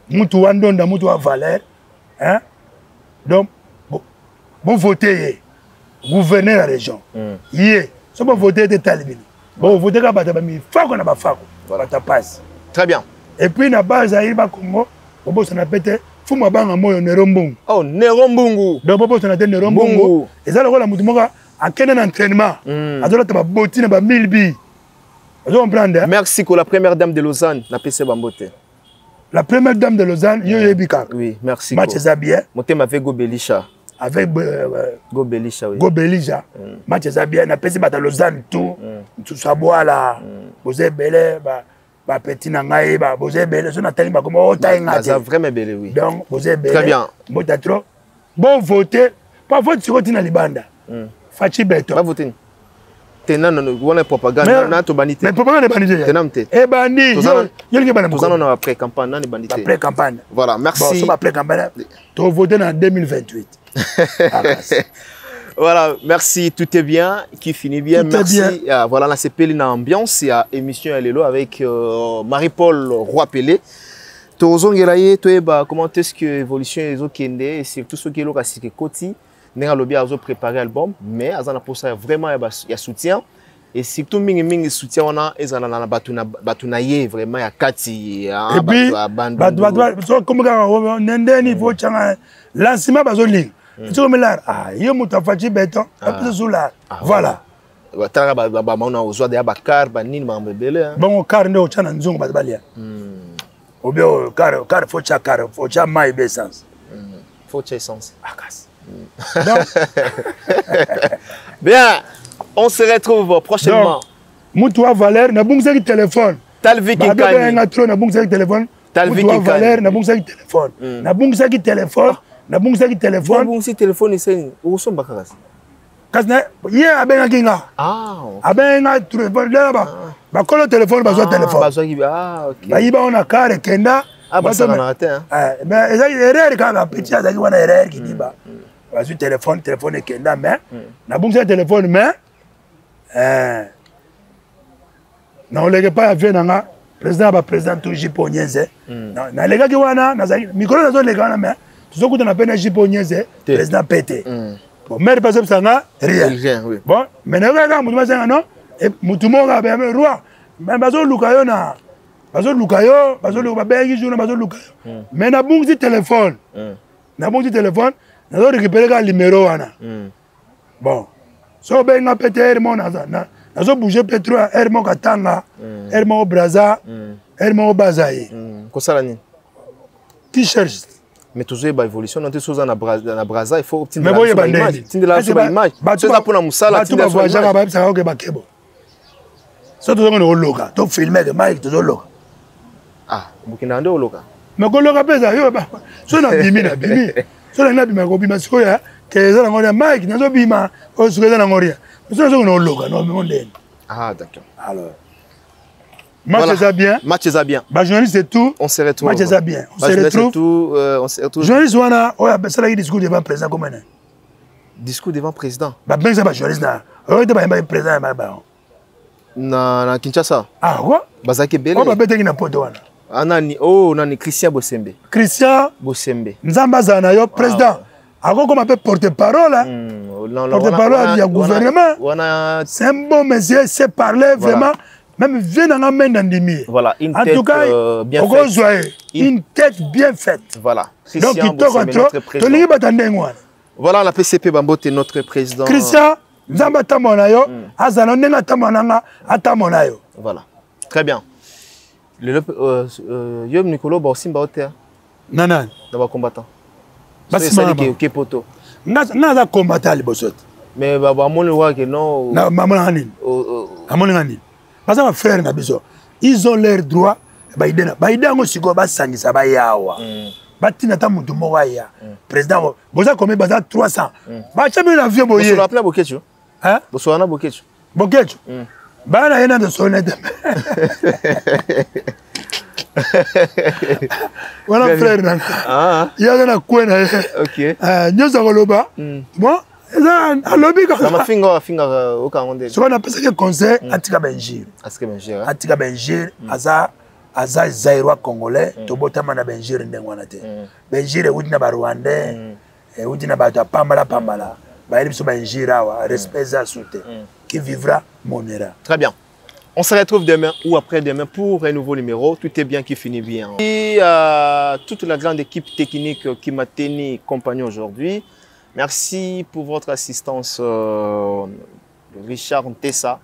mutu wa ndonda, mutu wa valeur, hein? Donc bovote ye gouverneur ya région. Ye so bovote ye te, tali bino bovote kaka bato bamifako na bafako, bato ya pasi. Très bien. Et puis na base ayili Bakongo, bobosana pe te fumu abanga moyo Nero Mbungu. Oh, Nero Mbungu. Donc bobosana te Nero Mbungu eza lokola motu moko akende na entraînement, azolata baboti na bamille bi, ozo comprendre. Merci ko la première dame de Lausanne, napesi bambote. La première dame de Lausanne, yo yebi kaka. Oui, merci. Match eza bien. Motema avec Gobelisha. Avec Gobelisha, oui. Gobelisha. Match eza bien, napesi bato ya Lausanne tout, nsusu abwala, boza ebele, bapeti na ngai, boza ebele. So natali bakoma otai nga te. Vraiment ebele, oui. Donc boza ebele. Très bien. Mbota trop, bon vote pa vote sikoyo ntina libanda Fatshi Béton. Bavote te nano wana propagande na tobandi te. Mais propagande ebandi te. Te nanu te. Ebandi, yo lingi ebanda. Toza nano après campagne, nani ebandi te. Après campagne. Voilà, merci. Bon, so après campagne, tovote na 2028. Voilà, merci. Tout est bien, qui finit bien. Tout merci. Est bien. Ah, voilà, la CPL na ambiance, il y a émission Lelo avec Marie-Paul Roi Pelé. Tozongela ye toyeba comment est-ce que évolution ezokende et surtout soki eloko asika ekoti, ndenge alobi azo préparer album, mais aza na posa vraiment ya soutien. Et surtout mingi mingi soutien wana ezala na bato na bato na ye vraiment ya kati ya Et puis bato bato so comme kaka nendeni faut changa lancement bazolinga soki omelar ah ye moto afaci beton apesa solar voilà. Batalaka bamona ozwa deya bacar banini makambo ebele. Bongo car nde otya na nzungu bato balia obie car car faut tya car faut tya mai be essence. Faut tya essence. Ah kasi. Donc bien, on se retrouve prochainement. Mutu wa valeur nabungisaki téléphone. Talvi Kinkani nga trop nabungisaki téléphone. Talvi Mutu wa valeur nabungisaki téléphone. Nabungisaki téléphone. Nabungisaki téléphone. Nabungisi téléphone eseni okosomba kaka kasi ye abengaki nga. Abengaki nga téléphone lela ba bakolo téléphone bazwa téléphone. Bazwaki ah OK. Bayiba ngo na car ekenda. Ah basakanaka te hein. Mais ezalaki erreur kaka petit azalaki wana erreur kidiba. Bazwi téléphone, téléphone ekenda mais nabungisaki téléphone mais naoleka epai ya vie na nga président ya baprésident tout Jipo Onyeze. Nalekaki wana nazalaki mikolo nazoleka wana mais tozokutana mpe na Jipo Onyeze président pete. Bon maire mpe azobisa nga rien. Rien, oui. Bon mais nayokaki kaka motu basenga non motu moko kaka be roi mais bazoluka yo na bazoluka yo bazoluka babengaki jour na bazoluka yo mais nabungisi téléphone. Nabungisi téléphone nazo récupérer kaka numéro wana. Bon so obengi nga mpe te heure moko nazo bouger mpe trop heure moko Katanga heure moko Braza heure moko baza ye. Kosala nini? Qui cherche? Mais tozoyeba évolution na te soza na Braza il faut Mais boyeba ndenge tindela biso baimage so eza mpona mosala. Bato bavoyageaka bayebisaka oke bakebo so tozongo na oloka tofilme ke mike tozoloka. Ah bokendaka nde oloka. Mais koloka mpe eza yo so nabimi nabimi so nangi nabima kobima sikoyo ke eza nango ria mike nazobima oyo sikoyo eza nango ria so nazongo na oloka nobima ndeni. Ah d'accord. Alors match Voilà. eza bien. Match eza bien. Bajournaliste et tout. On se retrouve. Match eza bien, on se Bajournaliste retrouve. tout, on se retrouve. Journaliste wana oyo asalaki discours devant président komene. Discours devant président. Babengisa bajournaliste na oyo te bayembaki président ya bango. Na Kinshasa. Ah quoi. Bazalaki ebele. Oyo babetaki na poto wana. Ah nani oh nani Christian Bosembe. Christian Bosembe. Nzambe azala na yo président akokoma mpe porte parole hein. Porte parole ya gouvernement. Wana c'est un bon monsieur, sait parler. Voilà. Vraiment même vie nanga mende ndimi ye. Voilà, une en tête, tout cas bien faite. okozwa ye une tête bien faite. Voilà. Donc Christian kitoko Bosembe, trop notre président. tolingi bato ya ndenge wana. Voilà la PCP Bambote, notre président. Christian Nzambe atambola na yo azala ndenge atambola na nga atambola na yo. Voilà. Très bien. Le yo Nicolo Bosimba oter na nani? Na ba combattant. Basimba na ke bango. ke poto. Nga nga aza combattant ya liboso te. Mais ba ba moni wa ke non. Na mamonaka nini? Amoninga nini? Baza bafrère na biso, ils ont leur droit baide na baide yango sikoyo basangisa bayawa batinda ata motu moko aya président boza combien baza 300 batya bino na avion boye. Bosola pla Bokechu. Hein? Bosola na Bokechu. Bokechu bana na ye nando solo nete wana frère na nga ye aza na kwe na ye. Nyonso akoloba bon eza alobi Na kaka. mafinga oyo afingaka okango nde. Soki napesaki conseil atika bainjure. Aske benjere. Atika bainjure aza aza zaïrois congolais tobotama na bainjure ndenge wana te. Bainjure euti na barwandais euti na bato ya pambala pambala bayeli biso bainjure awa respect eza su te. Qui vivra monera. Très bien. On se retrouve demain ou après-demain pour un nouveau numéro. Tout est bien qui finit bien. Et toute la grande équipe technique qui m'a tenu compagnie aujourd'hui. Merci pour votre assistance, Richard Ntessa,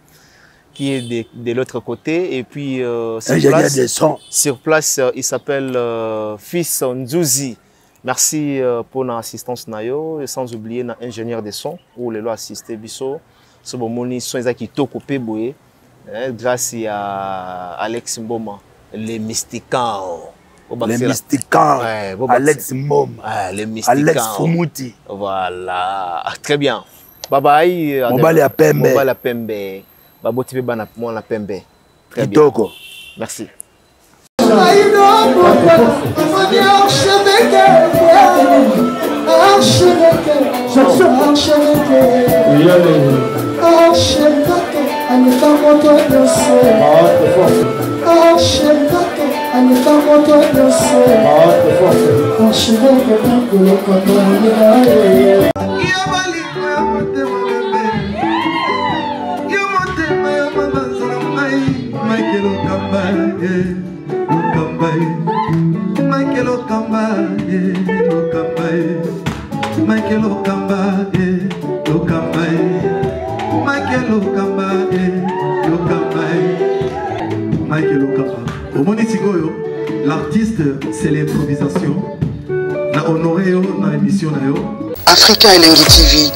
qui est de l'autre côté. Et puis, sur Ingénieur place, des sons. sur place, il s'appelle Fils Nzouzi. Merci pour l'assistance Nayo. Et sans oublier l'ingénieur des sons, où les lois assisté Bisso. Ce bon moni son qui toko pe boye. Hein, grâce à Alex Mboma, les mystiquants. Les mystiquants. Ouais, bon, Alex Mboma. Ouais, les mystiquants. Alex Fumuti. Voilà, très bien. Bye bye. Mobali ya pembe. Mobali ya pembe. Baboti pe bana mwana pembe. Très bien. Kitoko. Merci. Yo motema Mike Lokamba eh, Lokamba eh. Mike Lokamba eh, Lokamba eh. Mike Lokamba. Omoni sikoyo, l'artiste c'est l'improvisation. Na honoré yo na émission na yo. Africa Elengi TV,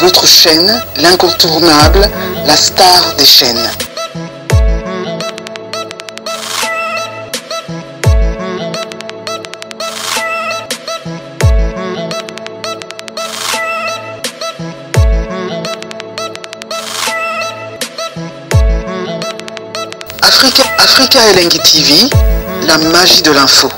votre chaîne, l'incontournable, la star des chaînes. Africa, Africa Elengi TV, la magie de l'info.